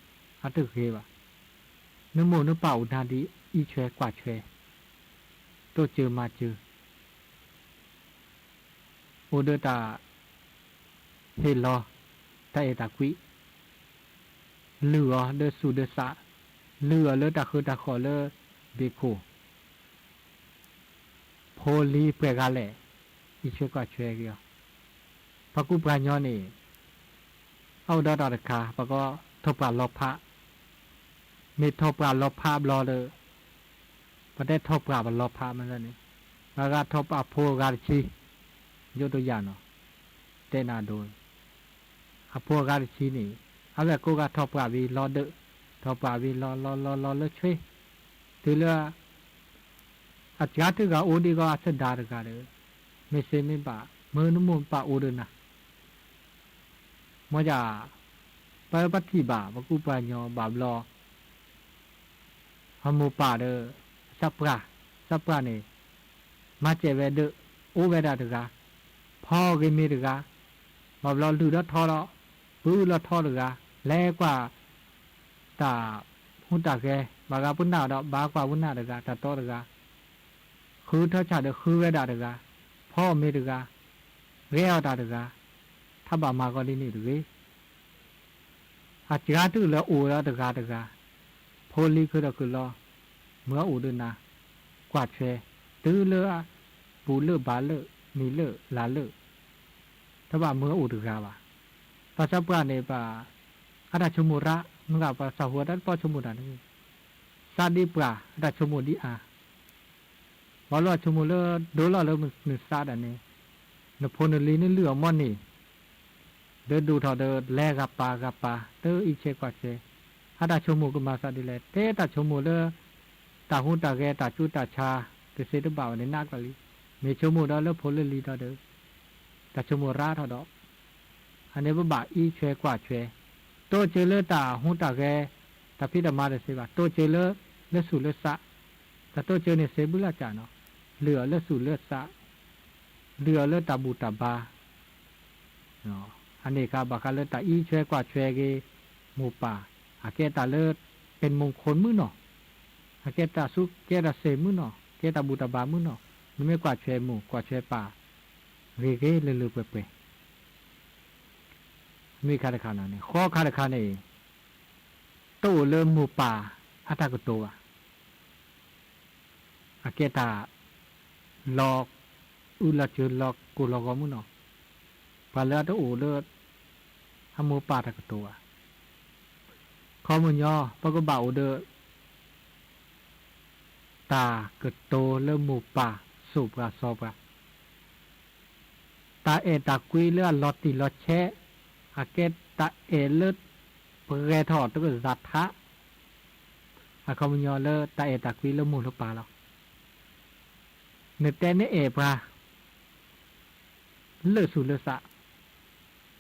အတဂ့ၤဘၣ်. နမိၢ်နပၢ်အိၣ်နၤဒ်အံးဆွဲကွၢ်ဆွဲ, တိစၢၤမၤစၢၤ အိၣ်ဒီးတၢ်ဟ့ၣ်လီၤ တၢ်အဲၣ်တၢ်ကွံ, လုၢ်အီၤဒီးသူၣ်ဒီးသး, လုၢ်အီၤလၢတၢ်ဃၢတၢ်ဃီၣ်လၢဘ့ၣ်ခိၣ်, ဖိလံၤပှဲၤဂၤလဲၣ်, အံးဆွဲကွၢ်ဆွဲက့ၤအီၤ. ပှၤကူပှၤကညီန့ၣ် အအိၣ်ဒီးတၢ်တခါ ပှၤကိးထီၣ်ပှၢ်လီၤဖး, မ့ၢ်ထီၣ်ပှၢ်လီၤဖးဘျီဒီး ပတဲထီၣ်ပှၢ်ပလီၤဖးမးန့ၣ်, ပှၤဂၤထီၣ်ပှၢ်အဖိအဂၤတဆံ, ယိးတယၢ်နီၤ, တဲနၤဒိ, အဖိအဂၤတဆံန့ၣ် အဝဲကိးဂၤထီၣ်ပှၢ်ဝံၤလီၤဒၢး, ထီၣ်ပှၢ်ဝံၤလီၤလီၤလီၤလီၤလၢဆွ့, တုၤလၢ အစှၤတဂၤအိၣ်ဒံးဂီၢ်အသဒါတဂၤဒီး, မ့ၢ်စ့မ့ၢ်ဘၣ် မ့ၢ်နမိၢ်နပၢ်အိၣ်ဒီးနၤ မ့ၢ်ယၤ, ပပထံၣ်ဘၣ် ပကူပှၤကညီဘၣ်ဘျီ, အမိၢ်ပၢ်ဒီး သးပှၢ်, သးပှၢ်န့ၣ် မၤစဲးဝဲဒၢး, အိၣ်ဝဲဒၣ်တဂၤ, ဖီဂ့ၤမ့ၤတဂၤ, ဘၣ်ဘျီလုၢ်ဒီးထီဒီး, ပုၢ်လီၤထီတဂၤ, လဲၤကွၢ် တၢ်ဟူးတၢ်ဂဲၤ ဘၣ်ဂၤပူၤနၢ်ဒီး ဘၣ်ကွၢ်ပူၤနၢ်တဂၤ တၢ်တီတဂၤ, ဃုထီၣ်ဆၣ်ဒီးဃုဝဲဒၣ်တဂၤ, ဖီမ့ၤတဂၤ, ဂဲၤအီၣ်တၢ်တဂၤ, ထးဘၣ်မၤကီးဒ်န့ၣ်တဂ့ၤ. အစှၤတုၤလၢအိၣ်ဒီးတဂၤတဂၤ, ဖိလံၤခုဒီးခုလီၤ, မ့ၢ်အအိၣ်ဒီးနၤ, ကွၢ်ထွဲ, တုၤလၢ ဘူၣ်လၢၢ်ဘါလၢၢ် နံၤလၢၢ်လါလၢၢ် တဘၣ်မၢအိၣ်တဂၤဘၣ်. ဘၣ်ဆၣ်ပှၤန့ၣ် ပှၤ အတၢ်ဆိကမိၣ်ရၣ် မ့ၢ်ဂ့ၤ ပှၤသးဟူအတၢ်တပီၢ်ဆိကမိၣ်တၢ်န့ၣ် စးဒ့ပှၤ အတၢ်ဆိကမိၣ်ဒ်အါ ပှၤလၢအဆိကမိၣ်လၢ ဒိလီၤလၢနစးဒၣ်န့ၣ် နဖိနလံၤနလုၢ်အီၤမီၢ်န့ၣ် လၢဒိၣ်ထီၣ်ဒီး လဲၤဂၤပာ်ဂၤပာ် လၢအံးဆဲးကွၢ်ဆဲး အတၢ်ဆိကမိၣ်ကမၤသးဒ်လဲၣ် တဲတၢ်ဆိကမိၣ်လၢ တၢ်ဟူးတၢ်ဂဲၤ တၢ်ဆူးတၢ်ဆါ တသ့တဘၣ်ဝဲန့ၣ် နးကျါလံ. မ့ၢ်ဆိကမိၣ်ဒီးလၢဖိလၢလံၤဒီး တၢ်ဆိကမိၣ်ရၣ်ထီၣ်ဒီး အန့ၣ်ပဘၣ်အံးဆဲးကွၢ်ဆဲး တိစၢၤလၢတၢ်ဟူးတၢ်ဂဲၤ တၢ်ဖံးတၢ်မၤတသ့ဘၣ် တိစၢၤလၢ လၢသူၣ်လၢသး တၢ်တိစၢၤန့ၣ်စံးဘျုးလၢ်ကၢ်နီၤ လုၢ်အီၤလၢသူၣ်လၢသး လုၢ်အီၤလၢတၢ်ဘူၣ်တၢ်ဘါ အန့ၣ်အခါ ဘၣ်ဃးလၢတၢ်အံးဆဲးကွၢ်ဆဲးက့ၤ မိၢ်ပၢ် အကဲတၢ်လၢ ပ့ၣ်မူခိၣ်မုၢ်နီၤ အကဲတၢ်ဆူးကဲတၢ်စ့ၢ်မုၢ်နီၤ ကဲတၢ်ဘူၣ်တၢ်ဘါမုၢ်နီၤ နမ့ၢ်ကွၢ်ဆဲးမိၢ်ကွၢ်ဆဲးပၢ် ဂ့ၤဂ့ၤလၢလၢပှဲၤပှဲၤ မ့ၢ်ခါတခါန့ၣ် ဃီခါတခါန့ၣ် တအိၣ်လၢမိၢ်ပၢ်အတၢ်ကတိၤဘၣ် အကဲတၢ် လီၤအုၣ်လီၤစၢၤလီၤကိၢ်လီၤဂီၤမုၢ်နီၤ ပှၤလၢအတအိၣ်လၢ အမိၢ်ပၢ်တၢ်ကတိၤဘၣ် ခီပညီ ပကဘၣ်အိၣ်ဒီး တၢ်ကတိၤလၢမိၢ်ပၢ် စိာ်ပှၤစီၤပှၤ တၢ်အဲၣ်တၢ်ကွံလၢအလီၤတံၢ်လီၤဆဲး အကဲတၢ်အဲၣ်လၢ ပှဲၤထီၣ်တကယၤထး အခီပညီလၢတၢ်အဲၣ်တၢ်ကွံလၢမိၢ်လၢပၢ်လီၤ. နတဲနအဲၣ်ပှၤ လၢသူၣ်လၢသး,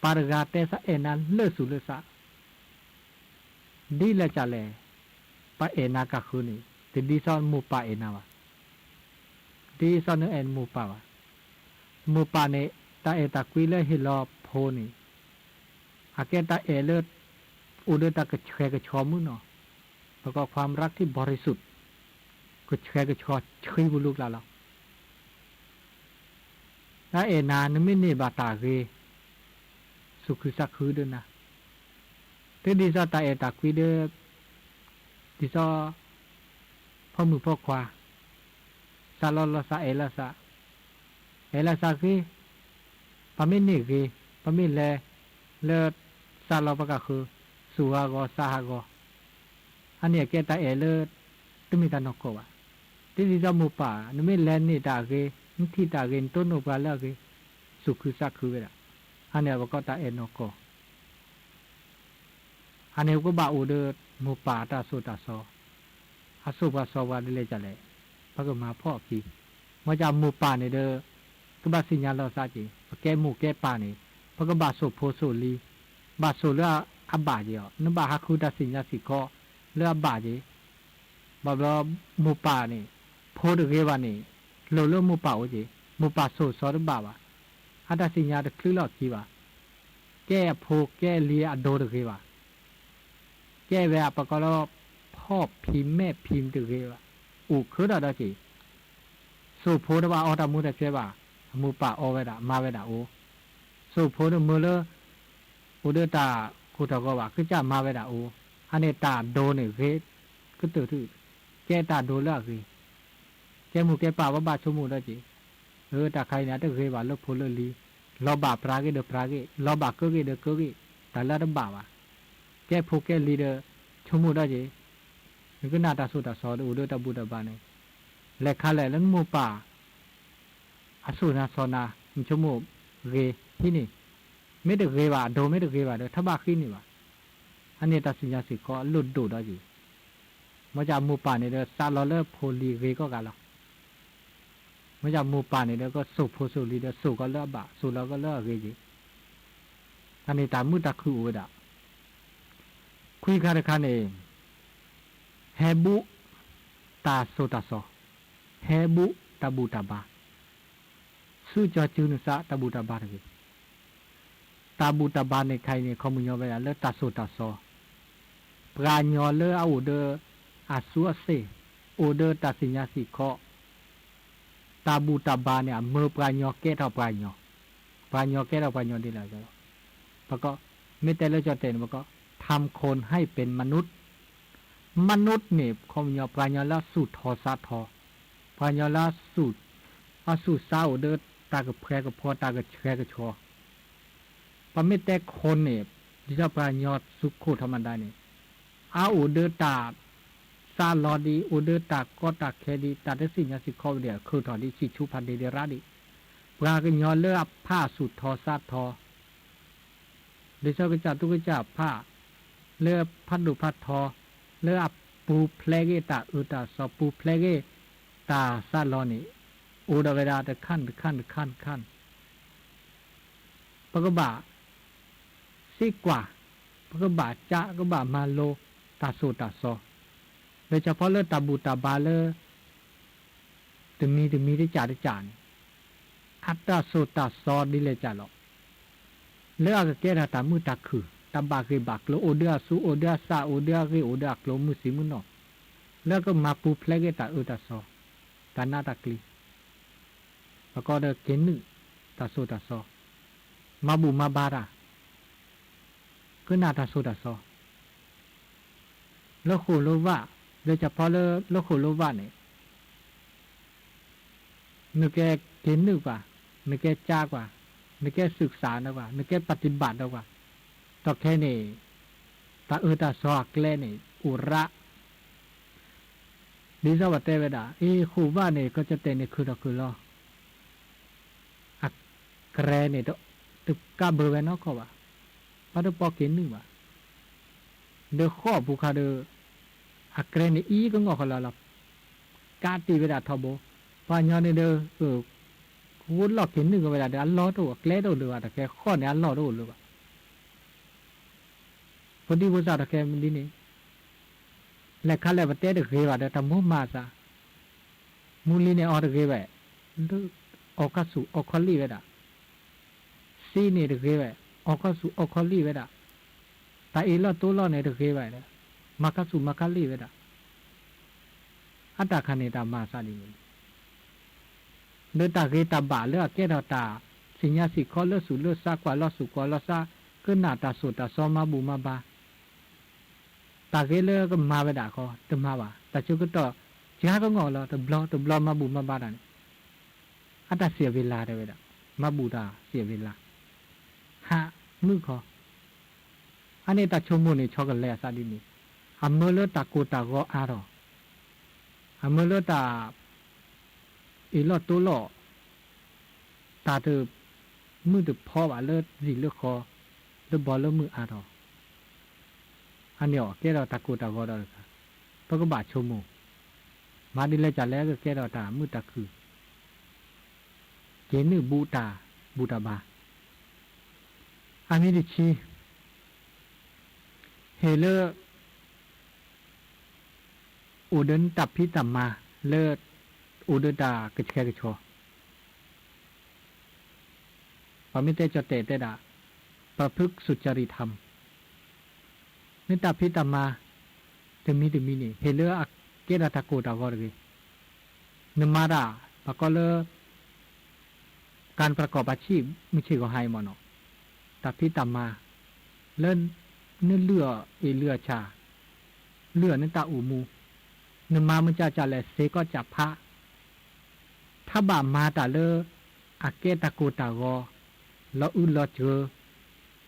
ပှၤတဂၤတဲသးအဲၣ်နၤလၢသူၣ်လၢသး, ဒ်လဲၣ်ကလဲၣ်, ပအဲၣ်နၤကဃုန့ၣ် တဒ်သိးမိၢ်ပၢ်အဲၣ်နၤဘၣ်. ဒ်သိးနအဲၣ်မိၢ်ပၢ်ဘၣ်. မိၢ်ပၢ်န့ၣ် တၢ်အဲၣ်တၢ်ကွံလၢဟ့ၣ်လီၤဖိန့ၣ် အကဲတၢ်အဲၣ်လၢ အိၣ်ဒီးတၢ်ကဆှဲကဆှီမုၢ်နီၤ, ပကိး ความรักที่บริสุทธิ์ ကဆှဲကဆှီဆှံပူၤလူၤကျါလီၤ. တၢ်အဲၣ်နၤ နမ့ၢ်န့ၢ်ဘၣ်တၢ်ဂ့ၤ သူၣ်ခုသးခုဒၣ်နၤ, တဒ်သိးတၢ်အဲၣ်တၢ်ကွံဒီး ဒ်သိး ဖီမုၣ်ဖီခွါ စးလီၤလီၤသးအဲၣ်လီၤသး, အဲၣ်လီၤသးဂ့ၤ, ပမ့ၢ်န့ၢ်ဂ့ၤ, ပမ့ၢ်လဲၤလၢ စးလီၤပကဃု သူၣ်ဟးဂီၤသးဟးဂီၤ, အန့ၣ်အကဲတၢ်အဲၣ်လၢ တမ့ၢ်တၢ်နီၢ်ကီၢ်ဘၣ်. ဒ်သိးမိၢ်ပၢ် နမ့ၢ်လဲၤန့ၢ်တၢ်ဂ့ၤ, နထံၣ်တၢ်ဂ့ၤ နတိၢ်နီၣ်ပှၤလၢအဂ့ၤ, သူၣ်ခုသးခုဝဲဒၣ်, အန့ၣ်ပကိးတၢ်အဲၣ်နီၢ်ကီၢ် အန့ၣ်ပကဘၣ်အိၣ်ဒီး မိၢ်ပၢ်တၢ်သိၣ်တၢ်သီ, အစိာ်ပှၤစီၤပှၤဒ်လဲၣ်ကလဲၣ်, ပကမၤဖှီၣ်အခံ, မ့ၢ်ကမိၢ်ပၢ်န့ၣ်ဒီး ကဘၣ်သ့ၣ်ညါလီၤသးက့ၤ, ပကဲမိၢ်ကဲပၢ်န့ၣ် ပကဘၣ်စိာ်ဖိစိာ်လံၤ, ဘၣ်စိာ်လၢအဘၣ်က့ၤအီၤ, နဘၣ်ဟးဃုတၢ်သ့ၣ်ညါစ့ၢ်ကီး လၢအဘၣ်က့ၤ ဘၣ်ဘျီ မိၢ်ပၢ်န့ၣ် ဖိတဂ့ၤဘၣ်န့ၣ် လိၣ်လၢမိၢ်ပၢ်အိၣ်က့ၤ, မိၢ်ပၢ်စိာ်စီတဘၣ်ဘၣ်, အတၢ်သ့ၣ်ညါတချုးလီၤခံဘၣ်, ကဲအဖိကဲလံၤအဒိတဂ့ၤဘၣ်, ကဲဝဲအပကိးလၢ ဖီၣ်ဖံးမဲာ်ဖံးတဂ့ၤဘၣ်, အိၣ်ခုဒီးဒီးက့ၤ, စိာ်ဖိတဘၣ်အီၣ်တၢ်မူတၢ်ဆဲးဘၣ်, အမိၢ်ပၢ်အီၣ်ဝဲဒၣ်မၤဝဲဒၣ်အိၣ်, စိာ်ဖိတမုာ်လၢ အိၣ်ဒီးတၢ်ကိၢ်တၢ်ဂီၤဘၣ် ကစၢ်မၤဝဲဒၣ်အိၣ်, အန့ၣ်တၢ်ဒိန့ၣ်ဂ့ၤ ကတၢၢ်ထူၣ်, ကဲတၢ်ဒိလၢအဂ့ၤ, ကဲမိၢ်ကဲပၢ်ဘၣ်ဘၣ်ဆိကမိၣ်ဒီးက့ၤ, အၢ တၢ်ခါအံၤန့ၣ် အတဂ့ၤဘၣ်လၢဖိလၢလံၤ, လီၤဘၣ်ပြၤဂ့ၤဒီးပြၤဂ့ၤ, လီၤဘၣ်ကၢဂ့ၤဒီးကၢဂ့ၤ, တၢ်လၢအတဘၣ်ဘၣ်, ကဲဖိကဲလံၤဒီး ဆိကမိၣ်ဒီးက့ၤ, နကနၣ်တၢ်သိၣ်တၢ်သီဒီးအိၣ်ဒီးတၢ်ဘူၣ်တၢ်ဘါန့ၣ်, လဲၤခါလဲၣ်လၢနမိၢ်ပၢ် အစိာ်နၤစီၤနၤ နဆိကမိၣ်ဂ့ၤဟံးန့ၢ်, မ့ၢ်တဂ့ၤဘၣ် အဒိမ့ၢ်တဂ့ၤဘၣ်ဒီး ထီၣ်ဘၣ်ဃံန့ၣ်ဘၣ်, အန့ၣ်တၢ်သ့ၣ်ညါစ့ၢ်ကီးအလိၣ်ဒိၣ်ဒီးက့ၤ, မ့ၢ်ကမိၢ်ပၢ်န့ၣ်ဒီး စးလီၤလၢဖိလံၤဂ့ၤကိးဂၤလီၤ. မ့ၢ်ကမိၢ်ပၢ်န့ၣ်ဒီး ကစိာ်ဖိစိာ်လံၤဒီး စိာ်ကီးလၢအဘၣ် စိာ်လီၤကီးလၢအဂ့ၤက့ၤ, အန့ၣ်တၢ်မုာ်တၢ်ခုၣ်အိၣ်ဝဲဒၣ်, ခွံခါတခါန့ၣ် ဟဲဘူးတၢ်သိၣ်တၢ်သီ, ဟဲဘူးတၢ်ဘူၣ်တၢ်ဘါ, ဆူကၠီၤစုနသးတၢ်ဘူၣ်တၢ်ဘါတဂ့ၤ. တၢ်ဘူၣ်တၢ်ဘါန့ၣ်ခါအံၤန့ၣ် ခီပညီဝဲဒၣ်လၢတၢ်သိၣ်တၢ်သီ, ပှၤကညီလၢအအိၣ်ဒီး အသူအသ့ၣ်, အိၣ်ဒီးတၢ်သ့ၣ်ညါစ့ၢ်ကီး, တၢ်ဘူၣ်တၢ်ဘါန့ၣ် အမၢပှၤကညီကဲထီၣ်ပှၤကညီ, ပှၤကညီကဲထီၣ်ပှၤကညီဒ်လဲၣ်, ပကိး, မ့ၢ်တဲလၢကၠီၣ်တဲာ်န့ၣ် ပကိး ทำคนให้เป็นมนุษย์, မနုၤန့ၣ် ခီပညီ ပှၤကညီလၢအသူၣ်ထီၣ်သးထီၣ်, ပှၤကညီလၢအသူၣ် အဆူၣ်စါအိၣ်ဒီးတၢ်ကဖှဲကဖီ တၢ်ကဆှဲကဆှီ, ပမ့ၢ်တဲခိၣ်န့ၣ် ဒ်သိးပှၤကညီဆူခိၣ်ထီၣ်မးဒၣ်န့ၣ် အအိၣ်ဒီးတၢ်စးလီၤဒံး အိၣ်ဒီးတၢ်ကီတၢ်ခဲဒံး တၢ်တသ့ၣ်ညါစ့ၢ်ကီးဝဲဒၣ် ခုၣ်ထီၣ်ဒံး ဆံၣ်ဆူဖးဒ့ဒံးရၣ်ဒံး, ပှၤကညီလၢအဖးဆူၣ်ထီၣ်စးထီၣ် ဒ်သိးကစၢ်သူကစၢ်ဖး လၢဖးဒိၣ်ဖးထီ လၢအပူၤဖျဲးက့ၤတၢ်အၢတၢ်သီ ပူၤဖျဲးက့ၤတၢ်စးလီၤန့ၣ် အိၣ်ဒီးဝဲဒၣ်တခါတခါတခါတခါ ပကဘၣ်စံးကွၢ်, ပကဘၣ်ကး ကဘၣ်မၤလိတၢ်သိၣ်တၢ်သီ, လၢတၢ်ဖီလၢတၢ်ဘူၣ်တၢ်ဘါလၢ တမံၤတမံၤတကၢ်တကၢ်န့ၣ် အတၢ်သိၣ်တၢ်သီဒ်လဲၣ်ကၢ်လီၤ. လၢအကကဲထီၣ်တၢ်မုာ်တၢ်ခုၣ် တၢ်ဘၣ်ဂ့ၢ်ဘၣ်ကျိၤ အိၣ်ဒီးအသူ အိၣ်ဒီးအသး အိၣ်ဒီးအဂ့ၢ် အိၣ်ဒီးအကျိၤ မုၢ်ဆံးမုၢ်နီၢ်, လၢကမၤပူၤဖျဲးက့ၤတၢ်အၢတၢ်သီ, တၢ်နးတၢ်ကျံၤ, ပကိးဒီးက့ၤနုာ်တၢ်သိၣ်တၢ်သီ, မၤဘူၣ်မၤဘါတၢ် ကနၣ်တၢ်သိၣ်တၢ်သီ လၢဃိၣ်လၢဝၣ်, လၢတၢ်ဖီလၢလၢဃိၣ်လၢဝၣ်န့ၣ် နကဲက့ၤနုာ်ကွၢ်, နကဲကးကွၢ်, နကဲသုးစးဒီးကွၢ်, နကဲပတံၢ်ဘၣ်ဒီးကွၢ်, ဒီးခဲန့ၣ် တၢ်အၢတၢ်သီအကျဲန့ၣ် အိၣ်ရၣ်, ဒ်သိးပတဲဝဲဒၣ် အ့ ဃိၣ်ဝၣ်န့ၣ် ကီၢ်ကၠီၣ်တဲၣ်န့ၣ်ခုၣ်ထီၣ်ခုၣ်လီၤ အကြဲးန့ၣ် တကးဘၢဝဲနီတခီဘၣ်, ဘၣ်တပီက့ၤနုာ်ဘၣ်, ဒီးဃိးပူၤခါဒီး အကြဲးန့ၣ်အံၤကငီၢ်ဃီလီၤလီၤ, ကးတံာ်ဝဲဒၣ်ထီဘိ, ပှၤကညီန့ၣ်ဒီး ကဝီၤလီၢ်က့ၤနုာ်ကဝဲဒၣ်ဒီး အလီၢ်တအိၣ် အကျဲတအိၣ်လၢၤဘၣ်, တၢ်ခဲဃိးန့ၣ်အလီၢ်တအိၣ်လၢၤဘၣ် ဖိဒံဖိသၣ်တၢ်ခဲမုၢ်လံန့ၣ် လဲၤခါလဲၣ်ပတဲတဂ့ၤဘၣ်ဒီး တၢ်မိၢ်မၤအသး, မုၢ်လံန့ၣ်အီၤတဂ့ၤဝဲ, အီၣ်ခါဆူၣ်အီၣ်ခီလံၣ်ဝဲဒၣ်, သံန့ၣ်တဂ့ၤဝဲ, အီၣ်ခါဆူၣ်အီၣ်ခီလံၣ်ဝဲဒၣ်, တၢ်အ့ၣ်လိာ်တိလိာ်န့ၣ်တဂ့ၤဝဲ, မၤခါဆူၣ်မၤခါလံၣ်ဝဲဒၣ်, အတၢ်ခါန့ၣ်တၢ်မၤအသးဒ်န့ၣ် လၢတၢ်ဂ့ၤတၢ်ဘၣ်လၢအကဲထီၣ်တၢ်သ့ၣ်ညါစ့ၢ်ကီးလၢသူၣ်လၢသးကွၢ်လီၤသူၣ်ကွၢ်လီၤသး ကနၣ်တၢ်သိၣ်တၢ်သီမၤဘူၣ်မၤဘါ, တၢ်ဂ့ၤလၢကမၤဝဲဒၣ်ဃီ တမၤဘၣ်, တၢ်ဆၢကတီၢ် ကကငီၢ်လီၤ တဘျီတဘျီမၤဘူၣ်မၤဘါတၢ်န့ၣ် အတၢ်စံးအဝ့ၤလါတဲဝဲဒၣ်, မၤဘူၣ်တၢ်စံးအဝ့ၤလါ, ဟးမုၣ်ခီ, အန့ၣ်တၢ်ဆိကမိၣ်န့ၣ် ဆီကလဲၤအသးဒ်န့ၣ်, အမၢလၢတၢ်ကိၢ်တၢ်ဂီၤအါထီၣ်, အမၢလၢတၢ် အ့ၣ်လိာ်တိလိာ်, တၢ်တမုာ်တဖီဘၣ်လၢလံာ်လၢဃီ, လၢဘီလၢမုၢ်အါထီၣ်, အန့ၣ်အီၤကဲထီၣ်တၢ်ကိၢ်တၢ်ဂီၤဒီးတခါ, ပကဘၣ်ဆိကမိၣ်, မၤဒ်လဲၣ်ကလဲၣ်ကကဲထီၣ်တၢ်မုာ်တၢ်ခုၣ် က့ၤနုာ်ဘူၣ်တၢ်ဘူၣ်တၢ်ဘါ, အမံၤတဆံ, ဟ့ၣ်လၢ အိၣ်ဒီးနတၢ်ဖံးတၢ်မၤလၢ အိၣ်ဒီးတၢ်ကဆှဲကဆှီ, ပမ့ၢ်တဲကၠီၣ်တဲၣ်တဲဒၣ် ประพฤติสุจริตธรรม နတၢ်ဖံးတၢ်မၤ တမံၤတမံၤန့ၣ် ဟ့ၣ်လၢအကဲဒၣ်တၢ်ကိၢ်တၢ်ဂီၤတဂ့ၤ, နမၤတၢ် ပှၤကိးလၢ การประกอบอาชีพ မုၢ်ဆ့ၣ်ဂီၤဟါအံၤမ့ၢ်နီၤ, တၢ်ဖံးတၢ်မၤ လၢ နလုၢ်အီၣ်အ့ၣ်လုၢ်အီၣ်ဆၣ်, လုၢ်အီၣ်နတၢ်အိၣ်မူ, နမၤမုၢ်ကၢ်ကၢ်လဲၣ် စ့ကီၢ်ကၢ်ဖး, ထးဘၣ်မၤတၢ်လၢ အကဲတၢ်ကိၢ်တၢ်ဂီၤ, လီၤအုလီၤစၢၤ,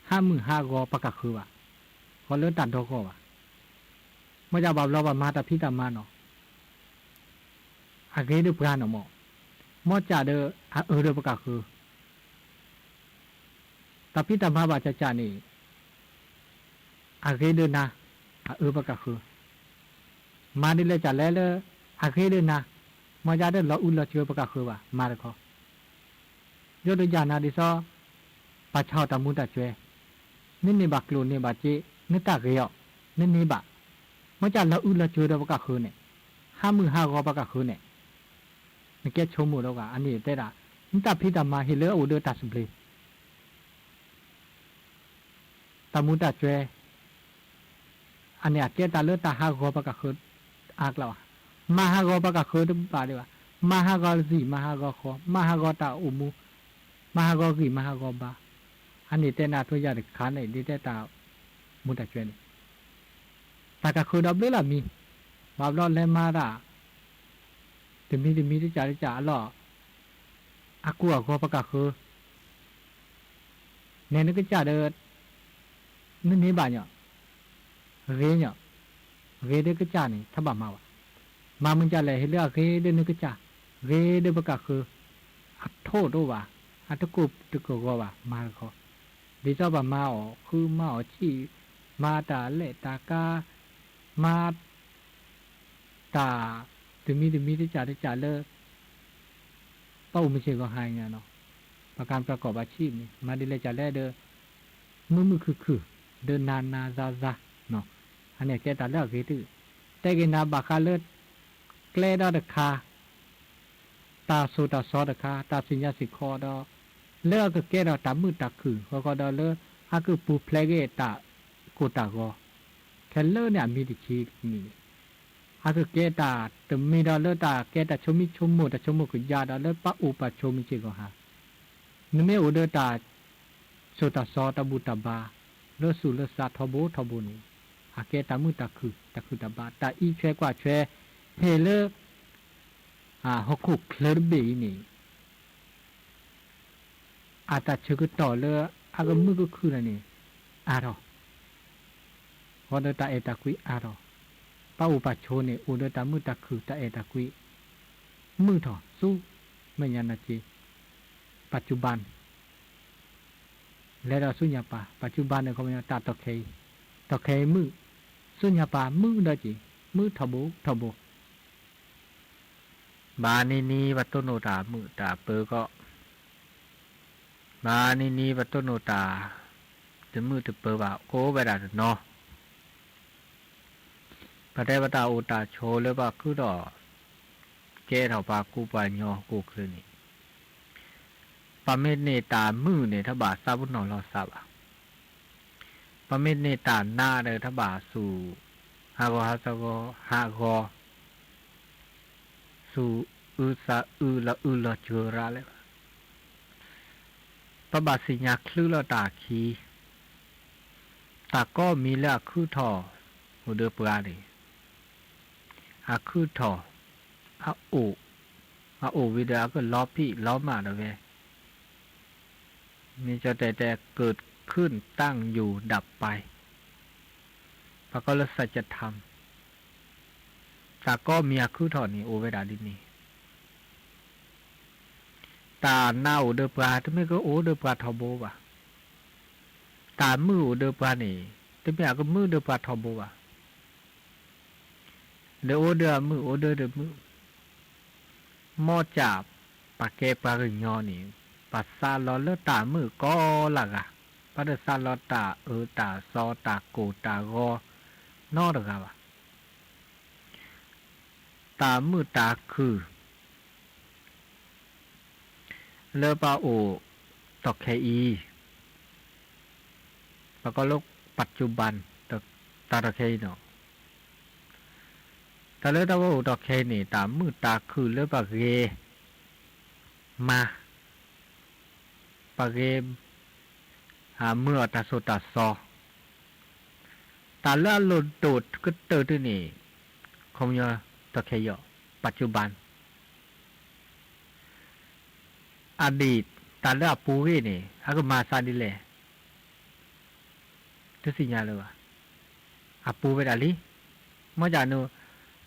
ဟးမုၢ်ဟးဂီၤပှၤကဃၢၤဘၣ်, ဂီၤလၢတၢ်ဒီဂီၢ်ဘၣ်, မ့ၢ်ကၢ်ဘၣ်ဘျီဘၣ်မၤတၢ်ဖံးတၢ်မၤနီၤ အဂ့ၤဒုးပှၤနီၢ်မး, မ့ၢ်ကၢ်ဒီးအအၢဒီးပကဃၢၤ, တၢ်ဖံးတၢ်မၤဘၣ်ကၢ်ကၢ်န့ၣ် အဂ့ၤဒုးနၤ, အအၢပကဃၢၤ, မၤဒ်လဲၣ်ကၢ်လဲၣ်လၢ အဂ့ၤဒုးနၤ, မ့ၢ်ကၢ်ဒီးလီၤအူလီၤစှၤပကဃၢၤဘၣ် မၤတခီ ယိၣ်ဒုးယၤနၤဒ်သိး ပာ်ဆၢအီၤတၢ်မူတၢ်စွဲ, နန့ၢ်ဘၣ်ကျိၣ်န့ၢ်ဘၣ်စ့, နတၢ်ဂ့ၤအီၤ, နန့ၢ်ဘၣ်, မ့ၢ်ကၢ်လီၤအူလီၤစှၤဒီးပကဃၢၤန့ၣ်, ဟးမုၢ်ဟးဂီၤပကဃၢၤန့ၣ်, နကဲဆိကမိၣ်ဒီးဂၤ အန့ၣ်တဲဒၣ်, နတၢ်ဖံးတၢ်မၤဟ့ၣ်လၢအအိၣ်ဒီးတၢ်သဘျ့ တၢ်မူတၢ်စွဲ, အန့ၣ်အကဲတၢ်လၢတၢ်ဟးဂီၤပကဃၢၤအါကျါဘၣ်, မၤဟးဂီၤပကဃၢၤတဘၣ်ဒံးဘၣ်, မၤဟးဂီၤလၢ် မၤဟးဂီၤဃီ, မၤဟးဂီၤတၢ်အိၣ်မူ, မၤဟးဂီၤဂံၢ် မၤဟးဂီၤဘါ, အန့ၣ်တဲနၤထွဲယၤတခါန့ၣ် ဒ်တဲတၢ်မူတၢ်စွဲန့ၣ် တၢ်ကဃၢၤဒီးဘျၢလၢ်မံၤ, ဘၣ်ဘျီလဲၤမၤတၢ် တမံၤတမံၤတကးတကးအလီၢ်, အကူအဂီၤပကၣ်ဃုာ်, နဲနကစၢ်ဒီး နန့ၢ်ဘၣ်ညီ, ဂ့ၤညီ, ဂ့ၤဒီးကစၢ်န့ၣ် တဘၣ်မၤဘၣ်. မၤမုၢ်ကၢ်လဲၣ် ဟ့ၣ်လၢအဂ့ၤဒီးနကစၢ်, ဂ့ၤဒီးပကၣ်ဃုာ်, အထိၣ်တအိၣ်ဘၣ်, အတကိၢ်တကဂီၤဘၣ် မၤတခီ, ဒ်သိးဘၣ်မၤအီၣ်ဃု မၤအီၣ်ဆံး, မၤတၢ်လဲၣ်တၢ်ကါ, မၤ တၢ်တမံၤတမံၤတကၢ်တကၢ်လၢ ပအိၣ်မုၢ်ဆ့ၣ်ဂီၤဟါအံၤန့ၣ်, ပကၤပကီၢ်ဘၣ်ဆံးန့ၣ် မၤဒ်လဲၣ်ကၢ်လဲၣ်ဒီး မုာ်မုာ်ခုၣ်ခုၣ် ဒီးနၤနၤယၤယၤ, အန့ၣ်ကဲတၢ်လၢအဂ့ၤတ, တဲက့ၤနၤဘၣ်ဃးလၢ ကျဲဒီတခါ တၢ်ဆိၣ်တၢ်ဆီတခါ တၢ်သ့ၣ်ညါစ့ၢ်ကီးဒီး လၢအကကဲထီၣ်တၢ်မုာ်တၢ်ခုၣ် ဃီဃီဒီးလၢအကပူၤဖျဲးက့ၤတၢ်ကိၢ်တၢ်ဂီၤ ခဲလၢာ်န့ၣ်အမံၤတဆံတမံၤန့ၣ် အကကဲတၢ်တမံၤဒီးလၢတၢ်ကဲတၢ်ဆိမိၣ်ဆိကမး တၢ်ဆိကမိၣ်ကယၤဒီးလၢပအိၣ်ပဆိးမုၢ်ဆ့ၣ်ဂီၤဟါ နမ့ၢ်အိၣ်ဒီးတၢ် ဆိၣ်တၢ်ဆီတၢ်ဘူၣ်တၢ်ဘါ လၢသူၣ်လၢသးထီဘိထီဘိန့ၣ် အကဲတၢ်မုာ်တၢ်ခုၣ် တၢ်ခုၣ်တၢ်ဘါ တၢ်အံးဆွဲကွၢ်ဆွဲ ဟ့ၣ်လၢ ဟီၣ်ခိၣ်ချၢတဘ့ၣ်အံၤန့ၣ် အတၢ်ဆၢကတီၢ်လၢအကမုာ်ကခုၣ်န့ၣ် အါထီၣ် ဃီဒီးတၢ်အဲၣ်တၢ်ကွံအါထီၣ် ပအိၣ်ပဆိးန့ၣ် အိၣ်ဒီးတၢ်မုာ်တၢ်ခုၣ် တၢ်အဲၣ်တၢ်ကွံ မုာ်ထီၣ်ဆူ မဲာ်ညါနၤက့ ပၣ်စူၣ်ဘၣ် လဲၤဒီးဆူညါပၢ် ပၣ်စူၣ်ဘၣ်န့ၣ် ခီပညီ တၢ်တီၢ်ခဲအံၤ တီၢ်ခဲအံၤမုာ် ဆူညါပၢ်မုာ်ဒီးက့ၤ မုာ်ထီဘိထီဘိ ဘၣ်နံၤနံၤပှၤတိၢ်နီၣ်တၢ်မုာ်တၢ်ပၢၤကီး ဘၣ်နံၤနံၤပှၤတိၢ်နီၣ်တၢ် တမုာ်တပၢၤဘၣ် အိၣ်ဝဲဒၣ်တနီၤ ပတဲပတၢ်အိၣ်တၢ်ဆိးလၢပှၤခုထီၣ် ကဲထီၣ်ပှၤကူပှၤညီကိၢ်ချၢန့ၣ် ပမ့ၢ်န့ၢ်တၢ်မုာ်န့ၣ် တဘၣ်သးပ့ၤနီၣ်လီၤသးဘၣ်. ပမ့ၢ်န့ၢ်တၢ်နးဒီး တဘၣ်ဆူၣ် ဟးဂီၤဟးသဂီၤ ဟးဂီၤ ဆူၣ်အုးသးအုးလီၤအုးလီၤစှၤရၤလၢၤဘၣ်. ပဘၣ်သ့ၣ်ညါချုးလီၤတၢ်အခံ တၢ်ကိးမံၤလၢအခုထီၣ် အိၣ်ဒီးပှၤန့ၣ် အခုထီၣ် အအိၣ် အအိၣ်ဝံၤဒီးအကလီၤဖံးလီၤမၢ်ဒီးဝဲ မ့ၢ်ကၠီတဲတဲ เกิดขึ้นตั้งอยู่ดับไป ပှၤကိးလၢ สัจธรรม တၢ်ကိးမံၤအခုထီၣ်န့ၣ် အိၣ်ဝဲဒၣ်ဒ်န့ၣ် တၢ်နးအိၣ်ဒီးပှၤ တမ့ၢ်ကအိၣ်ဒီးပှၤထီဘိဘၣ်. တၢ်မုာ်အိၣ်ဒီးပှၤန့ၣ် တမ့ၢ်အကမုာ်ဒီးပှၤထီဘိဘၣ်. ဒီးအိၣ်ဒီးအမုာ် အိၣ်ဒီးတမုာ် မ်ကၢ်ပကဲပှၤကညီန့ၣ် ပသးလီၤလၢတၢ်မုာ်ကိးလၢဂၤ, ပတသးလီၤတၢ်အၢတၢ်သီတၢ်ကိၢ်တၢ်ဂီၤနီတဂၤဘၣ်. တၢ်မုာ်တၢ်ခုၣ် လၢပအိၣ်တီၢ်ခဲအံၤ ပကိးလၢ ปัจจุบัน တၢ်တီၢ်ခဲအံၤနီၤ. တၢ်လၢတၢ်ပအိၣ်တီၢ်ခဲအံၤန့ၣ် တၢ်မုာ်တၢ်ခုၣ်လၢပဂ့ၤမၤ ပဂ့ၤ မုာ်အီၤတၢ်ဆိၣ်တၢ်ဆီ တၢ်လၢအလိၣ်ဒိၣ်ကတၢၢ်တန့ၣ် ခီပညီ တီၢ်ခဲအံၤ ปัจจุบัน အဒံၣ် တၢ်လၢအပူၤဂ့ၢ်န့ၣ် အကမၤသးဒ်လဲၣ် တသ့ၣ်ညါလၢၤဘၣ်. အပူၤဝဲဒၣ်လံ. မ့ၢ်ဒ်န့ၣ်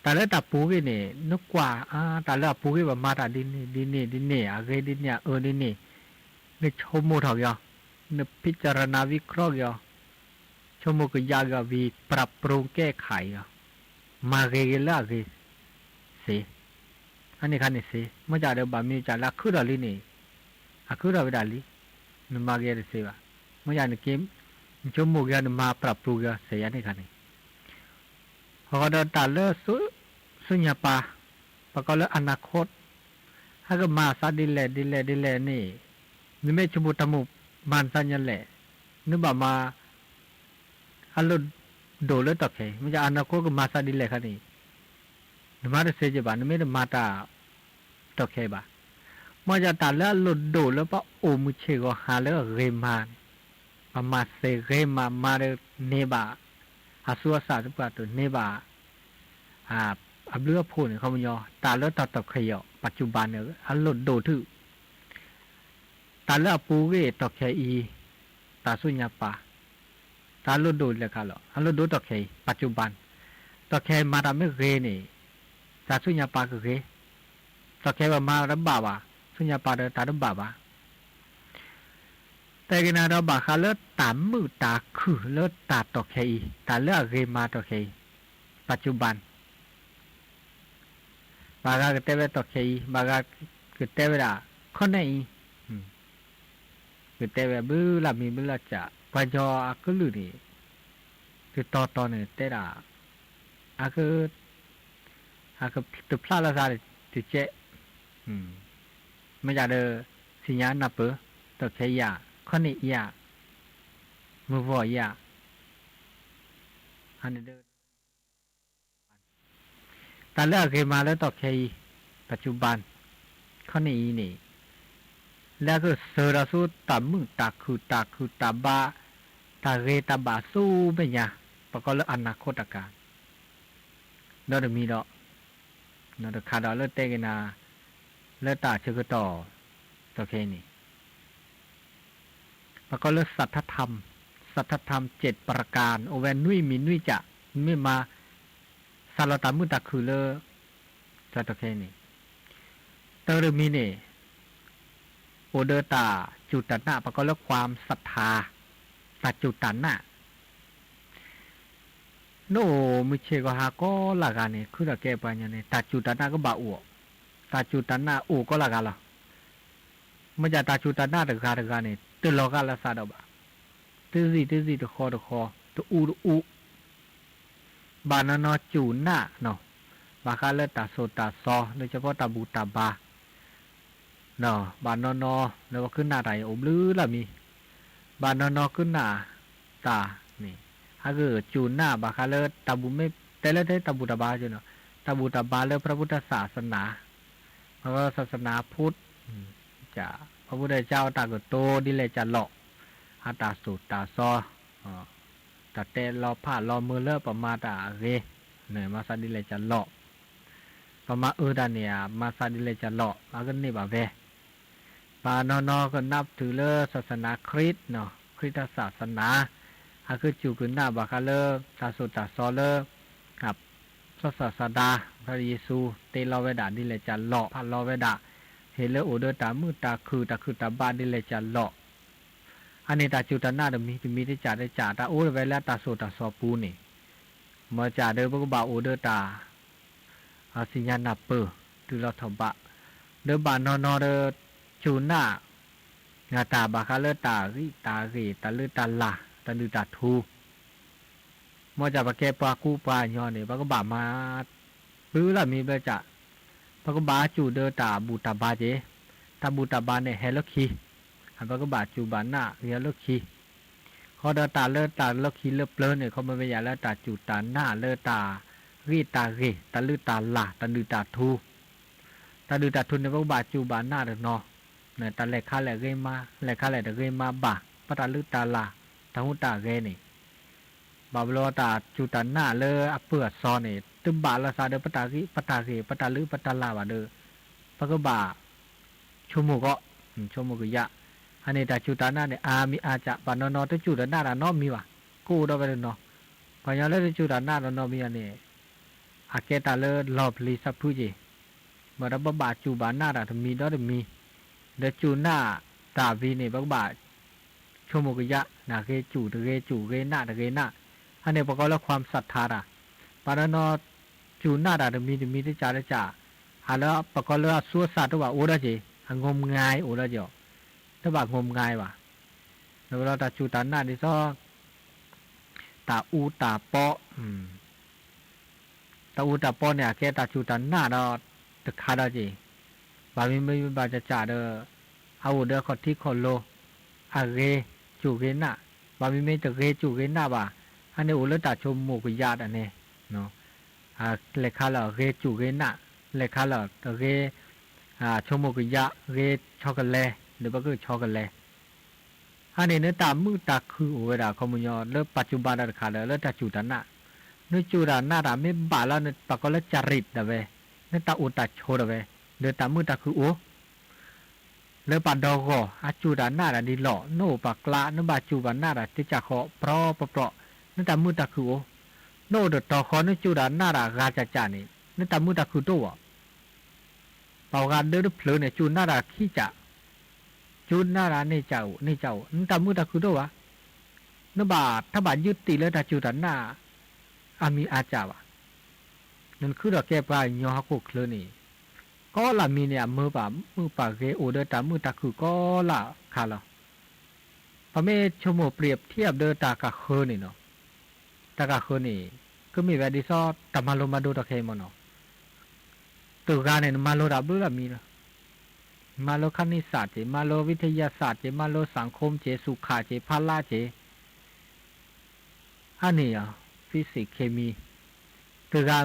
တၢ်လၢတၢ်ပူၤဂ့ၢ်န့ၣ် နကွၢ် တၢ်လၢအပူၤဂ့ၢ် ပမၤတၢ်ဒ်န့ၣ် ဒ်န့ၣ် ဒ်န့ၣ် အဂ့ၢ်ဒ်န့ၣ် အအၢဒ်န့ၣ် နဆိကမိၣ်ထီၣ်က့ၤအီၤ, န พิจารณาวิเคราะห์ က့ၤအီၤ, ဆိကမိၣ်ကယၢ်က့ၤအီၤ ဝံၤ ปรับปรุงแก้ไข က့ၤအီၤ, မၤဂ့ၤက့ၤလၢအဂ့ၤ သ့ အန့ၣ်ခါန့ၣ်သ့, မ့ၢ်ဒ်ဒီး ဘၣ်မ့ၢ်ဒ်လၢအခုထီၣ်လံန့ၣ်, အခုထီၣ်ဝဲဒၣ်လံ, နမၤဂ့ၤတသ့ဘၣ်. မ့ၢ်ဒ်န့ၣ်က့ နဆိကမိၣ်က့ၤ နမၤပြးပြူက့ၤသ့ အန့ၣ်ခါန့ၣ်, အဃိဒီးတၢ်လၢ ဆူညါပၤ, ပကိးလၢ อนาคต, ဟဲကမၤသးဒ်လဲၣ်ဒ်လဲၣ်ဒ်လဲၣ်န့ၣ်, နမ့ၢ်ဆိကမိၣ်တၢ်မိၣ်မၤသးညါလဲၣ်, နဘၣ်မၤ အလိၣ်ဒိၣ်လၢတီၢ်ခဲအံၤ, မ့ၢ်ဒ် อนาคต ကမၤသးဒ်လဲၣ်ခါန့ၣ်, နမၤတသ့က့ၤဘၣ်, နမ့ၢ်တမၤတၢ် တီၢ်ခဲအံၤဘၣ်. မ့ၢ်ဒ်တၢ်လၢအလိၣ်ဒိၣ်လၢပအိၣ်မုၢ်ဆ့ၣ်ဂီၤဟါလၢအဂ့ၤမးန့ၣ်, ပမၤသ့ဂ့ၤမးမးဒီးန့ၢ်ဘၣ် အသူအသၣ်သပှၢ်တၢၢ်န့ၢ်ဘၣ် အဘျုးအဖှိၣ်န့ၣ် ခီပညီ တၢ်လၢတၢ်တီၢ်ခဲအံၤ ปัจจุบัน န့ၣ် အလိၣ်ဒိၣ်ထီၣ် တၢ်လၢအပူၤဂ့ၢ်တီၢ်ခဲအံၤ, တၢ်ဆူညါပၢ်, တၢ်လိၣ်ဒိၣ်လဲၤခါလီၤ, အလိၣ်ဒိၣ်တီၢ်ခဲအံၤ, ပၢ်စူၤဘၣ်, တီၢ်ခဲအံၤမၤတၢ်မ့ၢ်ဂ့ၤန့ၣ်, တၢ်ဆူညါပၢ်ကဂ့ၤ, တီၢ်ခဲအံၤပမၤတဘၣ်ဘၣ်, ဆူညါပၢ်ဒီးတၢ်တဘၣ်ဘၣ်. တဲကနၤဒီးဘၣ်ဃးလၢတၢ်မုာ်တၢ်ခုၣ်လၢတၢ်တီၢ်ခဲအံၤ, တၢ်လၢအဂ့ၤမၤတီၢ်ခဲအံၤ, ပၢ်စူၤဘၣ် ဘၣ်ဂၤကတဲဝဲတီၢ်ခဲအံၤ, ဘၣ်ဂၤကတဲဝဲဒၣ် ခီနံၣ်အံၤ, ကတဲဝဲဘျုးလၢ်မံၤဘျုးလၢ်စၢ်, ပှၤကညီအကလုာ်န့ၣ်, တတီၤတီၤန့ၣ်တဲဒၣ်, အက, အကတဖျါလၢသးတကဲး, မ့ၢ်ယၤဒီး, သ့ၣ်ညါနၢ်ပၢၢ်, တီၢ်ခဲအံၤဧါ, ခီနံၣ်အံၤဧါ, မုၢ်ဂီၤအံၤဧါ, အန့ၣ်ဒီး တၢ်လၢအဂ့ၤမၤလၢတီၢ်ခဲအံၤ, ပၢ်စူၤဘၣ်, ခီနံၣ်အံၤန့ၣ်, လၢအကစၢၢ်ဒီးဆူတၢ်မုာ်တၢ်ခုၣ်တၢ်ခုၣ်တၢ်ဘါ, တၢ်ဂ့ၤတၢ်ဘၣ်ဆူမဲာ်ညါ, ပကိးလၢအနၢ်ခိတၢ်ကၤ, ဒီးတမံၤဒီး, တခါဒီးလၢတဲကနၤ, လၢတၢ်ဆၢကတီၢ်, တီၢ်ခဲအံၤန့ၣ် ပကိးလၢ สัจธรรม, สัจธรรม เจ็ดประการ, အိၣ်ဝဲနွံမံၤနွံကၠး, မ့ၢ်မၤ, စးလီၤတၢ်မုာ်တၢ်ခုၣ်လၢ, တၢ်တီၢ်ခဲအံၤန့ၣ်, တၢ်တမံၤန့ၣ်, အိၣ်ဒီးတၢ်စူၢ်တၢ်နာ် ပကိးလၢ ความศรัทธา, တၢ်စူၢ်တၢ်နာ် နအိၣ်မုၢ်ဆ့ၣ်ဂီၤဟါကိးလၢဂၤန့ၣ် ခုထီၣ်ကဲပှၤကညီန့ၣ် တၢ်စူၢ်တၢ်နာ်ကဘၣ်အိၣ်, တၢ်စူၢ်တၢ်နာ်အိၣ်ကိးလၢဂၤလီၤ. မ့ၢ်ဒ်တၢ်စူၢ်တၢ်နာ်တဂၤတဂၤန့ၣ် တလီၤဂာ်လၢသးဒီးဘၣ်, တစံၣ်တစံၣ်တဃီတဃီ, တအူတအူ ဘၣ်နီၢ်နီၢ်စူၢ်နာ်နီၤ, ဘၣ်ဃးလၢတၢ်သိၣ်တၢ်သီ လၢဆၢဖီတၢ်ဘူၣ်တၢ်ဘါ, ဘၣ်နီၢ်နီၢ် လၢပကနၣ်တၢ်အံၤအိၣ်ဘျုးလၢမံၤ, ဘၣ်နီၢ်နီၢ်ကနၣ်တၢ်န့ၣ်, အကစူၢ်နာ်ဘၣ်ဃးလၢတၢ်ဘူၣ်မ့ၢ်တဲလၢတၢ်ဘူၣ်တၢ်ဘါနီၤ, တၢ်ဘူၣ်တၢ်ဘါလၢพระพุทธศาสนา, พระพุทธศาสนาพุทธ, พระพุทธเจ้าအတၢ်ကတိၤဒ်လဲၣ်ကလီၤ, အတၢ်သိၣ်တၢ်သီ တၢ်တဲလီၤဖးလီၤမုာ်လၢပမၤတၢ်အဂ့ၤ, မၤသးဒ်လဲၣ်ကလီၤ, ပမၤအၢတၢ်န့ၣ်ဧါ မၤသးဒ်လဲၣ်ကလီၤ အကန့ၢ်ဘၣ်ဝဲ, ဘၣ်နီၢ်နီၢ်ကနၣ်တုၤလၢ ศาสนาคริสต์နီၤ, ခရံာ်တၢ်သးစနၤ, အကစူၢ်ကနၣ်ဘၣ်ဃးလၢ တၢ်သိၣ်တၢ်သီလၢ พระศาสดา พระเยซู တဲလီၤဝဲဒၣ်ဒ်လဲၣ်ကလီၤ ဖးလီၤဝဲဒၣ်, ဟ့ၣ်လၢအိၣ်ဒီးတၢ်မုာ်တၢ်ခုၣ်တၢ်ခုၣ်တၢ်ဘါဒ်လဲၣ်ကလီၤ အန့ၣ်တၢ်စူၢ်တၢ်နာ်တမံၤတမံၤတကးတကး တၢ်အိၣ်ဝဲလၢတၢ်သိၣ်တၢ်သီပူၤန့ၣ်, မ့ၢ်ကဒီးပကဘၣ်အိၣ်ဒီးတၢ် အသ့ၣ်ညါနၢ်ပၢၢ် တုၤလီၤထီၣ်ဘး, ဒီးဘၣ်နီၢ်နီၢ်ဒီး စူၢ်နာ် တၢ်ဘၣ်ဃးလၢတၢ်ဂံၢ်တၢ်ဂ့ၤ တၢ်လၢတၢ်လၤ တၢ်ဒုၣ်တၢ်ထူ မ့ၢ်ကပကဲပှၤကူပှၤကညီန့ၣ် ပကဘၣ်မၤ ဘျုးလၢမံၤဘျၢကၠး, ပကဘၣ်စူၢ်ဒီးတၢ်ဘူၣ်တၢ်ဘါက့ၤ, တၢ်ဘူၣ်တၢ်ဘါန့ၣ်ဟဲလၢခံ, ပကဘၣ်စူၢ်ဘၣ်နာ်ဂ့ၤလၢခံ, ဃီဒီးတၢ်လၢတၢ်လၢခံလၢပျၢၤန့ၣ် ခီမ့ၢ်ဝဲယၤလၢတၢ်စူၢ်တၢ်နာ်လၢတၢ်ဂံၢ်တၢ်ဂ့ၤ တၢ်လၢတၢ်လၤ တၢ်ဒုၣ်တၢ်ထူ တၢ်ဒုၣ်တၢ်ထူန့ၣ် ပကဘၣ်စူၢ်ဘၣ်နာ်တနီၤ, တၢ်လဲၤခါလဲၣ်ဂ့ၤမါ, လဲၤခါလဲၣ်တဂ့ၤမါဘၣ်, ပတၢ်လၢတၢ်လၤ, တၢ်ဟူးတၢ်ဂဲၤန့ၣ်, ဘၣ်ဘျီတၢ်စူၢ်တၢ်နာ်လၢအပၢၤအစီန့ၣ် တဘၣ်လၢသးဒီးပတၢ်ဂံၢ် ပတၢ်ဂ့ၤ ပတၢ်လၢပတၢ်လၤဘၣ်ဒီး, ပကဘၣ် ဆိကမိၣ်ကီး, ဆိကမိၣ်ကယၢ်, အန့ၣ်တၢ်စူၢ်တၢ်နာ်န့ၣ် အါမံၤအါကၢ် ဘၣ်နီၢ်နီၢ်တစူၢ်တနာ်တၢ်နီတမံၤဘၣ်, ကအိၣ်ဒီးဝဲတနီၤ, ပှၤကညီလၢတစူၢ်တၢ်နာ်တၢ်နီတမံၤဘၣ်န့ၣ်, အကဲတၢ်လၢလီၤပျံၤသးဖုက့ၤ, ဘၣ်ဒီးပဘၣ်စူၢ်ဘၣ်နာ်တၢ်တမံၤဒီတမံၤ, ဒီးစူၢ်နာ်တၢ်ဝံၤန့ၣ် ပကဘၣ် ဆိကမိၣ်ကယၢ် နဂ့ၤစူၢ်တဂ့ၤစူၢ် ဂ့ၤနာ်တဂ့ၤနာ်, အန့ၣ်ပကိးလၢ ความศรัทธา တၢ်, ဘၣ်နီၢ်နီၢ် စူၢ်နာ်တၢ်တမံၤတမံၤတကးတကး, အလၢပကိးလၢအသူအသၣ်တဘၣ်အိၣ်ဒီးက့ၤ, အ งมงาย အိၣ်ဒီးက့ၤအီၤ, တဘၣ် งมงาย ဘၣ်, ဒီးဝဲလီၤတၢ်စူၢ်တၢ်နာ်ဒ်သိး တၢ်အူတၢ်ပီ တၢ်အူတၢ်ပီန့ၣ် အကဲတၢ်စူၢ်တၢ်နာ်ဒီးတခါဒီးက့ၤ, ဘၣ်မ့မ့ၢ်ဘၣ်တကးဒီး အအိၣ်ဒီးအခီၣ်ထံးခီၣ်လိၤ, အဂ့ၤစူၢ်ဂ့ၤနာ်, ဘၣ်မ့မ့ၢ်တဂ့ၤစူၢ်ဂ့ၤနာ်ဘၣ်, အန့ၣ်အိၣ်လၢတၢ်ဆိကမိၣ်ကယၢ်တၢ်န့ၣ်, လဲၤခါလၢအဂ့ၤစူၢ်ဂ့ၤနာ်, လဲၤခါလၢတဂ့ၤ ဆိကမိၣ်ကယၢ် ဂ့ၤဆီကလဲၤ ဒီးပကဆီကလဲၤ အန့ၣ်န့ၣ် တၢ်မုာ်တၢ်ခုၣ်အိၣ်ဝဲဒၣ် ခီပညီ လၢ ปัจจุบัน ဒီးတခါဒီး လၢတၢ်စူၢ်တၢ်နာ်, နစူၢ်တၢ်နာ်တၢ်မ့ၢ်ဘၣ်လၢ ပကိးလၢ จริต ဒၣ်ဝဲ, နတၢ်အိၣ်တၢ်ဆိးဒၣ်ဝဲ, ဒီးတၢ်မုာ်တၢ်ခုၣ်အိၣ်, လၢပှၤဒီဂီၢ် အစူၢ်တၢ်နာ်တၢ်ဒ်လီၢ်, နအိၣ်ပှၤကျါ နဘၣ်စူၢ်ဘၣ်နာ်တၢ်တကးဃီ ပြီပြီပြီ, နတၢ်မုာ်တၢ်ခုၣ်အိၣ်, နအိၣ်တတီၤဃီ နစူၢ်တၢ်နာ်တၢ်ဂၤကၠးကၠးန့ၣ် နတၢ်မုာ်တၢ်ခုၣ်တအိၣ်ဘၣ်. ပှၤဂၤဒၢတဖျၢၣ်န့ၣ် စူၢ်နာ်တၢ်ခံကၠး, စူၢ်နာ်တၢ်န့ၢ်ကၠးအိၣ် န့ၢ်ကၠးအိၣ် နတၢ်မုာ်တၢ်ခုၣ်တအိၣ်ဘၣ်. နဘၣ်ထီၣ်ဘၣ်ယုၢ်တံၢ်လၢတၢ်စူၢ်တၢ်နာ် အါမံၤအါကၠးဘၣ်. နခုထီၣ်ကဲပှၤကညီဟီၣ်ခိၣ်ချၢန့ၣ် ကိးလၢမံၤန့ၣ် အမၢပှၤမုာ်ပှၤဂဲၤအိၣ်ဒီးတၢ်မုာ်တၢ်ခုၣ်ကိးလၢခါလီၤ. ပမ့ၢ်ဆိကမိၣ် ပျံၤထံအီၤဒီးတၢ်ကဃၢၤန့ၣ်နီၤ, တၢ်ကဃၢၤန့ၣ် ကမ့ၢ်ဝဲဒ်သိးတၢ်မၤလိမၤဒိးတၢ်ခဲအံၤမ့ၢ်နီၤ, တဂၤန့ၣ် နမၤလိတၢ်ဘျုးလၢမံၤလီၤ. မၤလိ ခနံၣ်စၣ် က့ၤ, မၤလိ ဝံထယၢ်စၣ် က့ၤ, မၤလိ စၣ်ခိၣ် က့ၤ, စူၣ်ခၣ် က့ၤ, ဖးလါ က့ၤ အါန့ၢ်ယၤ physics chemistry တဂၤ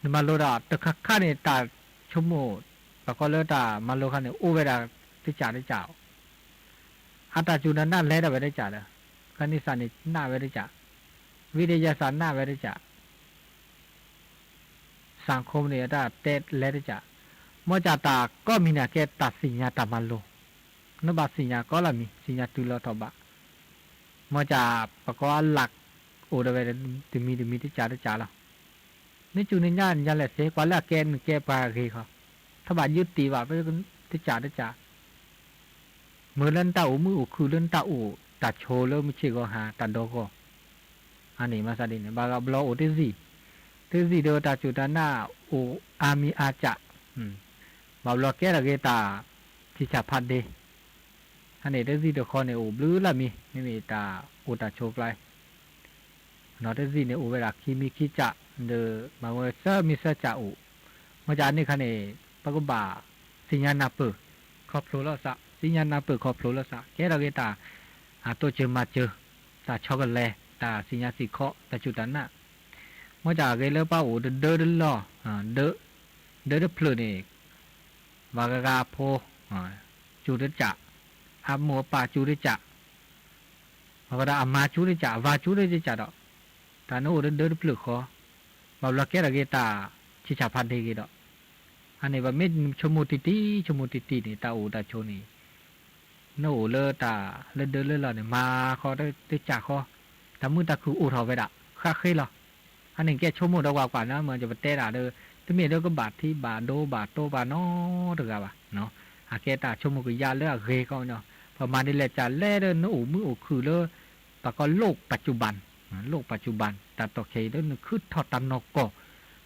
နမၤလိဒီး တခါခါန့ၣ် တၢ်ဆိကမိၣ် ပှၤကိးလၢတၢ်မၤလိခါန့ၣ် အိၣ်ဝဲဒၣ်တကးတကး, အတၢ်စူၢ်တၢ်နာ်လဲၤဒၣ်ဝဲတကးဒီး ခနံၣ်စၣ်န့ၣ်နာ်ဝဲတကး, ဝံထယၢ်စၣ်နာ်ဝဲတကး စၣ်ခိၣ်န့ၣ် အတၢ်တဲလဲၤတကး, မ့ၢ်ကၢ်တၢ်ကိးမံၤန့ၣ် ကဲတၢ်သ့ၣ်ညါတၢ်မၤလိ, နဘၣ်သ့ၣ်ညါကိးလၢမံၤ သ့ၣ်ညါတုၤလီၤထီၣ်ဘး, မ့ၢ်ကၢ်ပှၤကိးအလၢ်အိၣ်ဒီးဝဲ တမံၤတမံၤတကးတကးလီၤ. နစူၢ်နညါညါလဲၣ်သ့ ကွၢ်လၢအကဲနကဲပှၤဂ့ၤဃီ, ထီၣ်ဘၣ်ယုၢ်တံၢ်ဘၣ် တကးတကး မ့ၢ်လၢနတၢ်အိၣ်မုာ်အိၣ်ခုၣ်လၢနတၢ်အိၣ်တၢ်ဆိးလၢမုၢ်ဆ့ၣ်ဂီၤဟါ တၢ်ဒီဂီၢ်, အန့ၣ်မၤသးဒ်န့ၣ် ဘၣ်ဘျီအိၣ်တ့ၢ်စံၣ်, တ့ၢ်စံၣ်ဒီးတၢ်စူၢ်တၢ်နာ်အိၣ်အါမံၤအါကၠး, ဘၣ်ဘျီကဲထီၣ်က့ၤတၢ်ဆံၣ်ဆၣ်ဖးဒ့, အန့ၣ်တ့ၢ်စံၣ်တခီန့ၣ် အိၣ်ဘျုးလၢမံၤ မ့မ့ၢ်တၢ်အိၣ်တၢ်ဆိးကျါ နီၢ်တ့ၢ်စံၣ်န့ၣ် အိၣ်ဝဲဒၣ်ခံမံၤခံကၠး, ဒီးမၤဝဲဆၢမံၤဆၢကၠးအိၣ်, မ့ၢ်ကၢ်အန့ၣ်ခါန့ၣ် ပကဘၣ်သ့ၣ်ညါနၢ်ပၢၢ် ခီဖျိလီၤသး, သ့ၣ်ညါနၢ်ပၢၢ်ခီဖျိလီၤသး ကဲထီၣ်က့ၤတၢ် တိစၢၤမၤစၢၤ, တၢ်ဆီကလဲၤ, တၢ်သ့ၣ်ညါသ့ၣ်ခီ, တၢ်စူၢ်တၢ်နာ်, မ့ၢ်ကၢ်ဂ့ၤလၢပှၤအိၣ်တဒၢတလီၢ်, ဒၢတဖျၢၣ်န့ၣ် ပှၤဂၤဂၤဖိ စူၢ်တကး, အမိၢ်အပၢ်စူၢ်တကး, ပဝဲဒၣ်အမါစူၢ်တကး အဝၤစူၢ်တကးဒီး တၢ်နအိၣ်တဒၢတဖျၢၣ်ဃီ, ဘၣ်ဘျီကဲထီၣ်က့ၤတၢ်ဆံၣ်ဆၣ်ဖးဒ့က့ၤဒီး, အန့ၣ်ပမ့ၢ်ဆိကမိၣ်တံၢ်တံၢ် ဆိကမိၣ်တံၢ်တံၢ်န့ၣ် တၢ်အိၣ်တၢ်ဆိးန့ၣ် နအိၣ်လၢတၢ်လၢဒၢလၢလီၢ်န့ၣ် မၤဃီတကးဃီ, တၢ်မုာ်တၢ်ခုၣ်အိၣ်ထီၣ်ဝဲဒၣ် ဃၣ်ဃ့လီၤ. အန့ၣ်ကဲဆိကမိၣ်ဒီးကွၢ်ကွၢ်န့ၣ် မ့ၢ်ယပတဲဒၣ်ဒီး တမ့ၢ်ဒီးကဘၣ်ထံဘၣ်ဒိဘၣ်တိဘၣ်နီတဂၤဘၣ်, အကဲတၢ်ဆိကမိၣ်ကယါလၢအဂ့ၤကီး, ပမၤဒ်လဲၣ်ကလဲၣ်ဒီး နအိၣ်မုာ်အိၣ်ခုၣ်လၢ ပှၤကိး โลกปัจจุบัน, โลกปัจจุบัน တၢ်တီၢ်ခဲအံၤလၢနခုထီၣ်တၢ်နီၢ်ကီၢ်,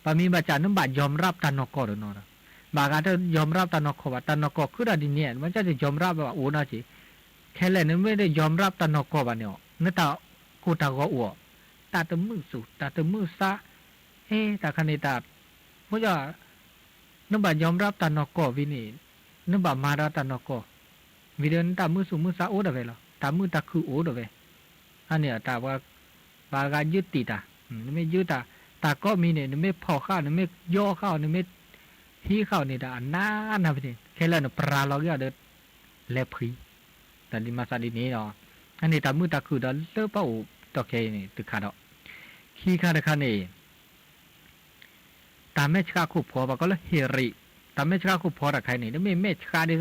ပမ့ၢ်ဘၣ်ဆၣ် နဘၣ် ยอมรับ တၢ်နီၢ်ကီၢ်ဒီးနီၤဒီး, ဘၣ်ဂၤတ ยอมรับ တၢ်နီၢ်ကီၢ်ဘၣ်, တၢ်နီၢ်ကီၢ်ခုဒၣ်ဒ်န့ၣ် မ့ၢ်ကၢ်တ ยอมรับ ဘၣ်အိၣ်နီၤက့ၤ, ခဲလၢာ်နမ့ၢ်တ ยอมรับ တၢ်နီၢ်ကီၢ်ဘၣ်န့ၣ်အီၤ နတၢ်ကိၢ်တၢ်ဂီၤအိၣ်အီၤ, တၢ်တမုာ်သူၣ် တၢ်တမုာ်သး, အဲ တၢ်ခါန့ၣ်တၢ်, မ့ၢ်ကၢ် နဘၣ် ยอมรับ တၢ်နီၢ်ကီၢ်ဝံၤန့ၣ်, နဘၣ်မၤဒီးတၢ်နီၢ်ကီၢ်, ဝံၤဒီးနတၢ်မုာ်သူၣ်မုာ်သးအိၣ်ဒၣ်ဝဲလီၤ, တၢ်မုာ်တၢ်ခုၣ်အိၣ်ဒၣ်ဝဲ, အန့ၣ်တၢ် ပှၤဂၤယုၢ်တံၢ်တၢ်, နမ့ၢ်ယုၢ်တၢ်, တၢ်ကိးမံၤန့ၣ် နမ့ၢ်ဖီၣ်ဃာ်အီၤ နမ့ၢ်ယီဃာ်အီၤ နမ့ၢ်ဟံးဃာ်အီၤန့ၣ်ဒီး အနးနးဖဲန့ၣ် ခဲလၢာ်နပရၤလီၤက့ၤအီၤဒီး လဲၤဖှံ, တၢ်ဒ်မၤသးဒ်န့ၣ်ဒီး, အန့ၣ်တၢ်မုာ်တၢ်ခုၣ်ဒီးလၢပအိၣ်တီၢ်ခဲအံၤန့ၣ် တခါဒီး, ခံခါတခါန့ၣ် တၢ်မဲာ်ဆှးခိၣ်ဖီ ပှၤကိးလၢ ဟ့ၣ်ရံၣ်, တၢ်မဲာ်ဆှးခိၣ်ဖီတၢ်ခါအံၤန့ၣ် တမ့ၢ်မဲာ်ဆှးဒ်သိး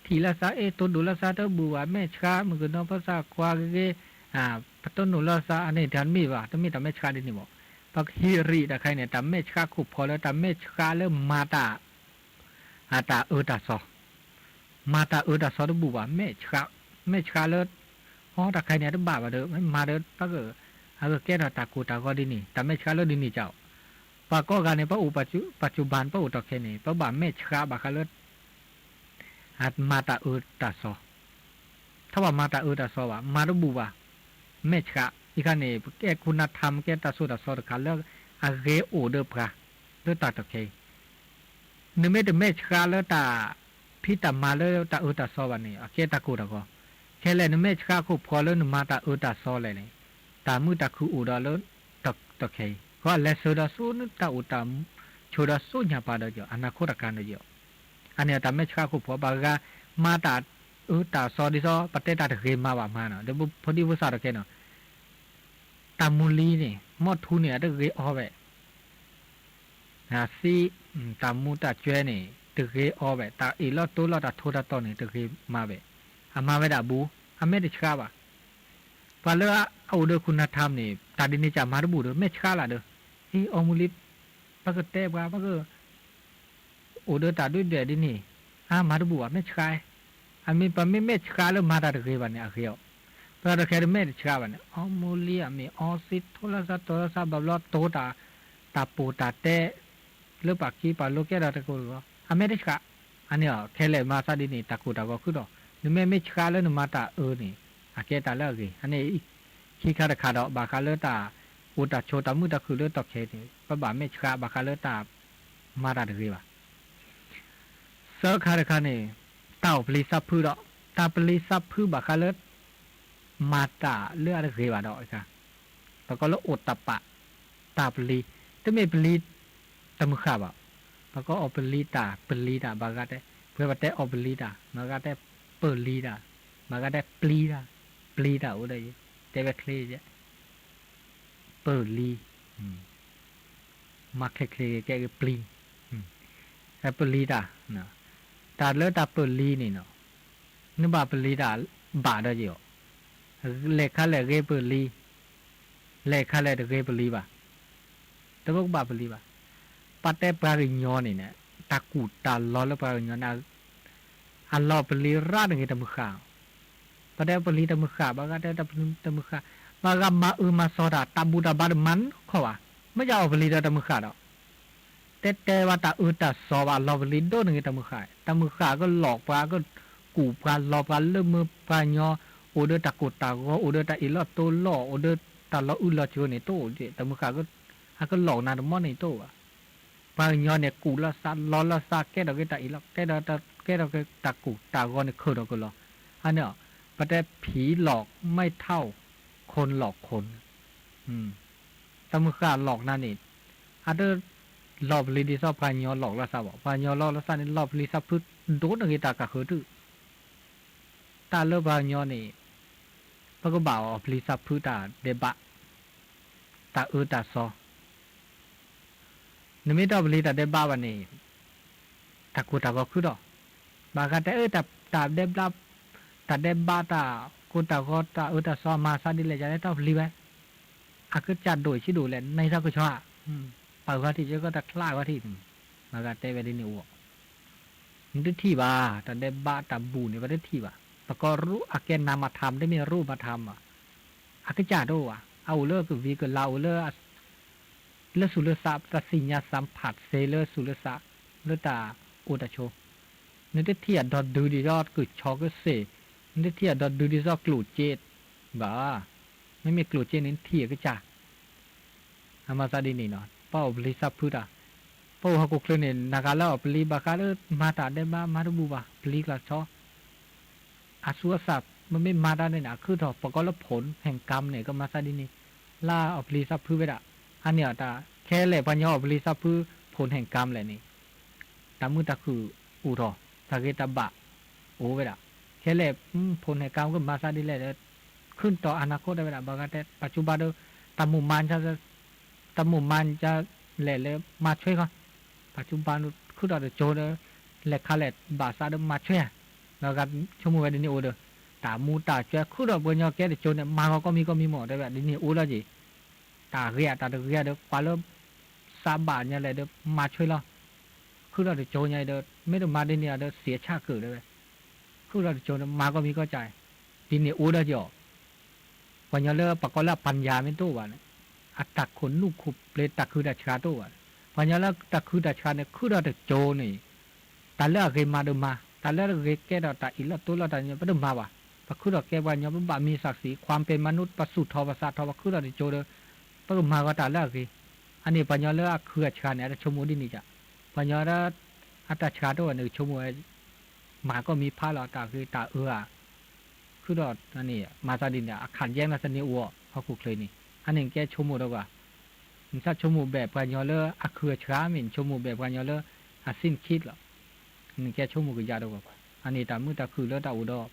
ထံၣ်လၢသး အဲၣ်တိဒိၣ်လၢသးတဘူၣ်ဘၣ် မဲာ်ဆှး မုၢ်ကနီၤဖိသၣ်ခွါဂ့ၤဂ့ၤ, ပတိၢ်နီၣ်လၢသး အန့ၣ်တမ့ၢ်ဘၣ်, တမ့ၢ်တၢ်မဲာ်ဆှးဒ်န့ၣ်ဘၣ်. ပှၤဟ့ၣ်ရံၣ်တၢ်ခါအံၤန့ၣ် တၢ်မဲာ်ဆှးခိၣ်ဖီလၢတၢ်မဲာ်ဆှးလၢမၤတၢ် အတၢ်အၢတၢ်သီ, မၤတၢ်အၢတၢ်သီတဘူၣ်ဘၣ်, မဲာ်ဆှးလၢ အတၢ်ခါအံၤန့ၣ် တဘၣ်ဘၣ်ဒီး မ့ၢ်မၤဒီး ပက အကကဲထီၣ်တၢ်ကိၢ်တၢ်ဂီၤဒ်န့ၣ် တၢ်မဲာ်ဆှးလၢဒ်န့ၣ်ကီး, ပှၤကိးဂၤန့ၣ် ပအိၣ်ပှၤစူၢ်ဘၣ် ပအိၣ်တီၢ်ခဲအံၤန့ၣ် ပဘၣ်မဲာ်ဆှးဘၣ်ဃးလၢ မၤတၢ်အၢတၢ်သီ, ထီၣ်ဘၣ်မၤတၢ်အၢတၢ်သီဘၣ် မၤတဘူၣ်ဘၣ်, မဲာ်ဆှး, အံၤခါန့ၣ် ပကဲခိၣ်နၢ်ထါ မ့ၢ်ကဲတၢ်စိတၢ်ကမီၤတခါလၢ အဂ့ၤအိၣ်ဒီးပှၤ လၢတၢ်တီၢ်ခဲအံၤ နမ့ၢ်တမဲာ်ဆှးလၢတၢ်ဖံးတၢ်မၤလၢတၢ်အၢတၢ်သီဘၣ်န့ၣ် အကဲတၢ်ကိၢ်တၢ်ဂီၤ, ခဲလၢာ်နမဲာ်ဆှးခိၣ်ဖီလၢနမၤတၢ်အၢတၢ်သီလဲၣ်န့ၣ်, တၢ်မုာ်တၢ်ခုၣ်အိၣ်ဒီးလၢ တၢ်တီၢ်ခဲအံၤ ကီးလဲၤဆၢဒီးဆိနတၢ်အိၣ်တၢ်ဆိးဒီးစိညၣ်ပၤဒီးကီး အနၢ်ခိတၢ်ကါဒီးကီး, အန့ၣ်တၢ်မဲာ်ဆှးခိၣ်ဖီ ပှၤဂၤမၤတၢ်အၢတၢ်သီဒ်သိး ပတဲတၢ်တဂ့ၤမၤဘၣ်မၤနီၤ ဒီးဖိဒံဖိသၣ်တကဲနီၤ တၢ်မူလံန့ၣ် မီၢ်ထူန့ၣ် အတဂ့ၤအီၣ်ဝဲ, သံ, တၢ်မူတၢ်ကွဲန့ၣ် တဂ့ၤအီၤဘၣ်, တၢ်အ့ၣ်လိာ်တိလိာ်တၢ်ထိတၢ်တီၢ်န့ၣ် တဂ့ၤမၤဘၣ်. အမၤဝဲဒၣ်ဘူး, အမဲာ်တဆှးဘၣ်. ပှၤလၢအအိၣ်ဒီးခိၣ်နၢ်ထၢမ်န့ၣ် တၢ်ဒ်န့ၣ်ကမၤတဘူၣ်ဒီး မဲာ်ဆှးလၢ်ဒီး, အံၤ အီၣ်မူလံ, ပကတဲပှၤ ပက အိၣ်ဒီးတၢ်ဒုးဒွဲၣ်ဒ်န့ၣ်, အါ မၤတဘူၣ်ဘၣ် မဲာ်ဆှး, အမ့ၢ်ပမ့ၢ်မဲာ်ဆှးလၢမၤတၢ်တဂ့ၤဘၣ်န့ၣ် အဂ့ၤအီၤ, ပှၤတခဲဒီးမဲာ်တဆှးဘၣ်န့ၣ် အီၣ်မူလံအမ့ၢ်အီစံထိလီၤစးတီၤလီၤစးဘၣ်ဘျီတိၤတၢ်, တၢ်ပိာ်တၢ်တဲ လၢပှၤခံပှၤလိၤကဲထီၣ်တကိၢ်တဂီၤ အမဲာ်တဆှး, အန့ၣ်အီၤ ခဲလၢာ်မၤသးဒ်န့ၣ် တၢ်ကိၢ်တၢ်ဂီၤခုၣ်ဒီး နမ့ၢ်မဲာ်ဆှးလၢနမၤတၢ်အၢန့ၣ် အကဲတၢ်လၢအဂ့ၤ, အန့ၣ် ခံခါတခါဒီး ဘၣ်ဃးလၢတၢ်အိၣ်တၢ်ဆိးတၢ်မုာ်တၢ်ခုၣ်လၢတီၢ်ခဲအံၤန့ၣ် ပဘၣ်မဲာ်ဆှးဘၣ်ဃးလၢတၢ်မၤတၢ်တဂ့ၤဘၣ်. သၢခါတခါန့ၣ် တၢ်အီၣ်ပလံၤသးဖုဒီး တၢ်ပလံၤသးဖုဘၣ်ဃးလၢ မၤတၢ်လၢအတဂ့ၤဘၣ်ဒီး ပကိးလၢအိၣ်တၢ်ပာ် တၢ်ပလံၤ, တမ့ၢ်ပလံၤတမုၢ်ဃၣ်ဘၣ်, ပကအီၣ်ပလံၤတၢ် ပလံၤတၢ် ဘၣ်ဂၤတဲ, ပဝဲပတဲအီၣ်ပလံၤတၢ် ဘၣ်ဂၤတဲပလံၤတၢ်, ဘၣ်ဂၤတဲပျံၤတၢ်, ပျံၤတၢ်အိၣ်ဒီးယ တဲဝဲချ့ယဲ ပလံၤ, မၤချ့ချ့ကဲက့ၤပျံၤ, ပလံၤတၢ်, တၢ်လၢတၢ်ပလံၤန့ၣ်နီၤ, နဘၣ်ပလံၤတၢ်ဘၣ်ဒီးယီၤ, လဲၤခါလဲၣ်ဂ့ၤပလံၤ, လဲၤခါလဲၣ်တဂ့ၤပလံၤဘၣ်, တဘၣ်ကဘၣ်ပလံၤဘၣ်. ပတဲပှၤကညီန့ၣ်န့ၣ် တၢ်ကူၣ်တၢ်လီလၢပှၤကညီန့ၣ် အလီၢ်ပလံၤရၣ်တဂ့ၤတမုၢ်ဃၣ်, ပတဲပလံၤတမုၢ်ဃၣ် ဘၣ်ဂၤတဲတမုၢ်ဃၣ်, ဘၣ်ဂၤမၤအၢမၤသီတၢ် တၢ်ဘူၣ်တၢ်ဘါတမၤနီတခီဘၣ်, မ့ၢ်ယအီၣ်ပလံၤဒီးတမုၢ်ဃၣ်ဒီး တဲတဲဘၣ်တၢ်အၢတၢ်သီဘၣ် အလီၢ်ပလံၤဒိၣ်န့ၣ်ဂ့ၤတမုၢ်ဃၣ်, တမုၢ်ဃၣ်ကလီၢ်ပှၤ ကကူၣ်ပှၤလီပှၤ လၢမ့ၢ်ပှၤကညီ အိၣ်ဒီးတၢ်ကိၢ်တၢ်ဂီၤ အိၣ်ဒီးတၢ်အ့ၣ်လိာ်တိလိာ် အိၣ်ဒီးတၢ်လီၤအုၣ်လီၤစၢၤန့ၣ်တအိၣ်, တမုၢ်ဃၣ် အကလီၢ်နၤတမီၢ်န့ၣ်တအိၣ်ဘၣ်. ပှၤကညီန့ၣ် ကူၣ်လီၤသးလီလီၤသး ကဲထီၣ်က့ၤတၢ်အ့ၣ်လိာ် ကဲထီၣ်က့ၤတၢ်ကိၢ်တၢ်ဂီၤန့ၣ် ခုၣ်ထီၣ်က့ၤလီၤ. အန့ၣ် ပတဲဖံလီၤမ့ၢ်ထီၣ် ခိၣ်လီၤခိၣ် တမုၢ်ဃၣ်လီၢ်နၤန့ၣ် အတ လီၢ်ပလံၤဒ်သိးပှၤကညီလီၢ်လီၤသးဘၣ်, ပှၤကညီလီၢ်လီၤသးန့ၣ် လီၢ်ပလံၤသးဖုဒိၣ်န့ၢ်ဂ့ၤတၢ်ကဃၢၤတုၤ, တၢ်လၢပှၤကညီန့ၣ် ပကဘၣ်အီၣ်ပလံၤသးဖုတၢ်ဒဲးဘး တၢ်အၢတၢ်သီ နမ့ၢ်တအီၣ်ပလံၤတၢ်ဒဲးဘးဘၣ်န့ၣ် တၢ်ကိၢ်တၢ်ဂီၤခုၣ်ထီၣ်, ဘၣ်ဃးတဲအၢ တၢ်ဒဲးဘး တၢ်ဒဲးဘးတၢ်ကိၢ်တၢ်ဂီၤတၢ်အၢတၢ်သီမၤသးဒ်လဲၣ် ယၤလၢတအီၣ်ပလံၤဝဲ, အကစၢ်ဒိၣ်ဆံးဒိၣ်လဲၣ် နံၤသီကဆီဧါ, ပာ်ဂီၤထံး ယကတချးဂီၤထံး, ဘၣ်ဃးတဲဝဲဒ်န့ၣ်အိၣ် နတထံၣ်ဘၣ် တၢ်ဒဲးဘးတၢ်ဘူၣ်န့ၣ် ပတထံၣ်ဘၣ်, ပကိးရူအကဲနၤမၤထါ တမ့ၢ်ရူမၤထါဘၣ်, အကစၢ်တအိၣ်ဘၣ် အအိၣ်လၢကဝံၤကလၤအိၣ်လၢ လၢသူၣ်လၢသး တၢ်သ့ၣ်ညါသးဖးသ့လၢသူၣ်လၢသး လၢတၢ်အိၣ်တၢ်ဆိး, နတထံၣ်အဒီဒုဒ်သိးကဆီကစ့ၢ်, နတထံၣ်အဒီဒုဒ်သိးကျိၣ်စ့ဘၣ်, မ့မ့ၢ်ကျိၣ်စ့န့ၣ် နထံၣ်အကစၢ် အမၤသးဒ်န့ၣ်နီၤ ပအိၣ်ပလံၤသးဖုတၢ်, ပအိၣ်ဟီၣ်ခိၣ်ချၢန့ၣ် နဂၤလၢအီၣ်ပလံၤဘၣ်ဃးလၢမၤတၢ်ဒဲးဘးမၤတဘူၣ်ဘၣ် ပလံၤကျါဆီ, အသူအသၣ် ပမ့ၢ်မၤတၢ်န့ၣ် အခုၣ်ထီၣ် ပကိးလၢ ဖိၣ်ဟဲၣ်ကၢမ် န့ၣ် ကမၤသးဒ်န့ၣ်, လၢအီၣ်ပလံၤသးဖုဝဲဒၣ်, အန့ၣ်အတၢ် ခဲလၢာ်ပှၤကညီအီၣ်ပလံၤသးဖု ဖိၣ်ဟဲၣ်ကၢမ် လဲၣ်န့ၣ်, တၢ်မုာ်တၢ်ခုၣ်အိၣ်ထီၣ်, တၢ်ဂ့ၤတၢ်ဘၣ်အိၣ်ဝဲဒၣ်, ခဲလၢာ် ဖိၣ်ဟဲၣ်ကၢမ် ကမၤသးဒ်လဲၣ်ဒီး ခုၣ်တီၢ်အနၢ်ခိတၢ်ဝဲဒၣ် ဘၣ်ဃးတဲ ပှၤစူၤဘါဒီး တၢ်မိၣ်မၤ တၢ်မိၣ်မၤဒ်လဲၣ်လၢမၤဆွဲဃီ, ပှၤစူၤဘါခုၣ်ထီၣ်တစိၤဒီး လဲၤခါလဲၣ်ဘၣ်သးဒီးမၤဆွဲဧါ, ဒီးဂၤဆိကမိၣ်ဝဲဒ်န့ၣ်အိၣ်ဒီး တၢ်မူတၢ်ဆွဲခုၣ်ထီၣ်ပှၤကညီကဲတစိၤန့ၣ် မၤဂီၤကိးမံၤကိးမံၤမ့ၢ်တဲဝဲဒ်န့ၣ်အိၣ်လီၤက့ၤ, တၢ်ဂ့ၤဧါတၢ်တဂ့ၤဧါဒီး ပှၤလၢ သးဘၣ်ညါလဲၣ်ဒီးမၤဆွဲလီၤ, ခုၣ်ထီၣ်တစိၤညါဒီး မ့ၢ်တမၤဒ်န့ၣ်ဒီး သံးအဆၢၣ်ကၢၣ်တဲဝဲ, ခုၣ်ထီၣ်တစိၤန့ၣ် မၤကိးမံၤကိးကၠၢ်, ဒ်န့ၣ်အိၣ်လီၤက့ၤအီၤ ပှၤကညီလၢပကိးလၢအပၢၢ်ယၤမ့ၢ်တအိၣ်ဘၣ်န့ၣ်, အတၢ်ခိၣ်နူာ်ခိၣ်ပျ့ၤတၢ်ခုၣ်တၢ်ဆှါတအိၣ်ဘၣ်, ပှၤကညီလၢတၢ်ခုၣ်တၢ်ဆှါန့ၣ် ခုၣ်ထီၣ်တစိၤန့ၣ်, တၢ်လၢအဂ့ၤမၤဒီးမၤ, တၢ်လၢအဂ့ၤကဲထီၣ်တၢ်အ့ၣ်လိာ်တိလိာ်တၢ်န့ၣ် ပတမၤဘၣ်, ပခုၣ်ထီၣ်ကဲပှၤကညီ ပဘၣ်မံၤသးစံး ความเป็นมนุษย์ ပသူၣ်ထီၣ်ပသးထီၣ် ပခုၣ်ထီၣ်တစိၤဒီး ပကမၤဂီၤတၢ်လၢအဂ့ၤ, အန့ၣ်ပှၤကညီလၢအခုၣ်အဆှါန့ၣ် အတဆိကမိၣ်ဒ်န့ၣ်ကၠၢ်, ပှၤကညီလၢ အတၢ်ဆှါတအိၣ်န့ၣ် ဆိကမိၣ်ဝဲ မၤကိးမံၤဖးလီၤ တၢ်ဂ့ၤတၢ်အၢဧါ, ခုၣ်ထီၣ်န့ၣ် မၤသးဒ်န့ၣ် အခးယဲၢ်မးသန့ၤအိၣ်ဟီၣ်ခိၣ်ချၢန့ၣ်, အန့ၣ်ကဲဆိကမိၣ်ဒီးကွၢ်, နသးဆိကမိၣ်ဘၣ်ပှၤကညီလၢအခုၣ်အဆှါမ့ၢ် နဆိကမိၣ်ဘၣ်ပှၤကညီလၢအသ့ၣ်ခံလီၤ, နကဲဆိကမိၣ်ကယၤဒီးကွၢ်ကွၢ်, အန့ၣ်တၢ်မုာ်တၢ်ခုၣ်လၢတၢ်အိၣ်ဒီး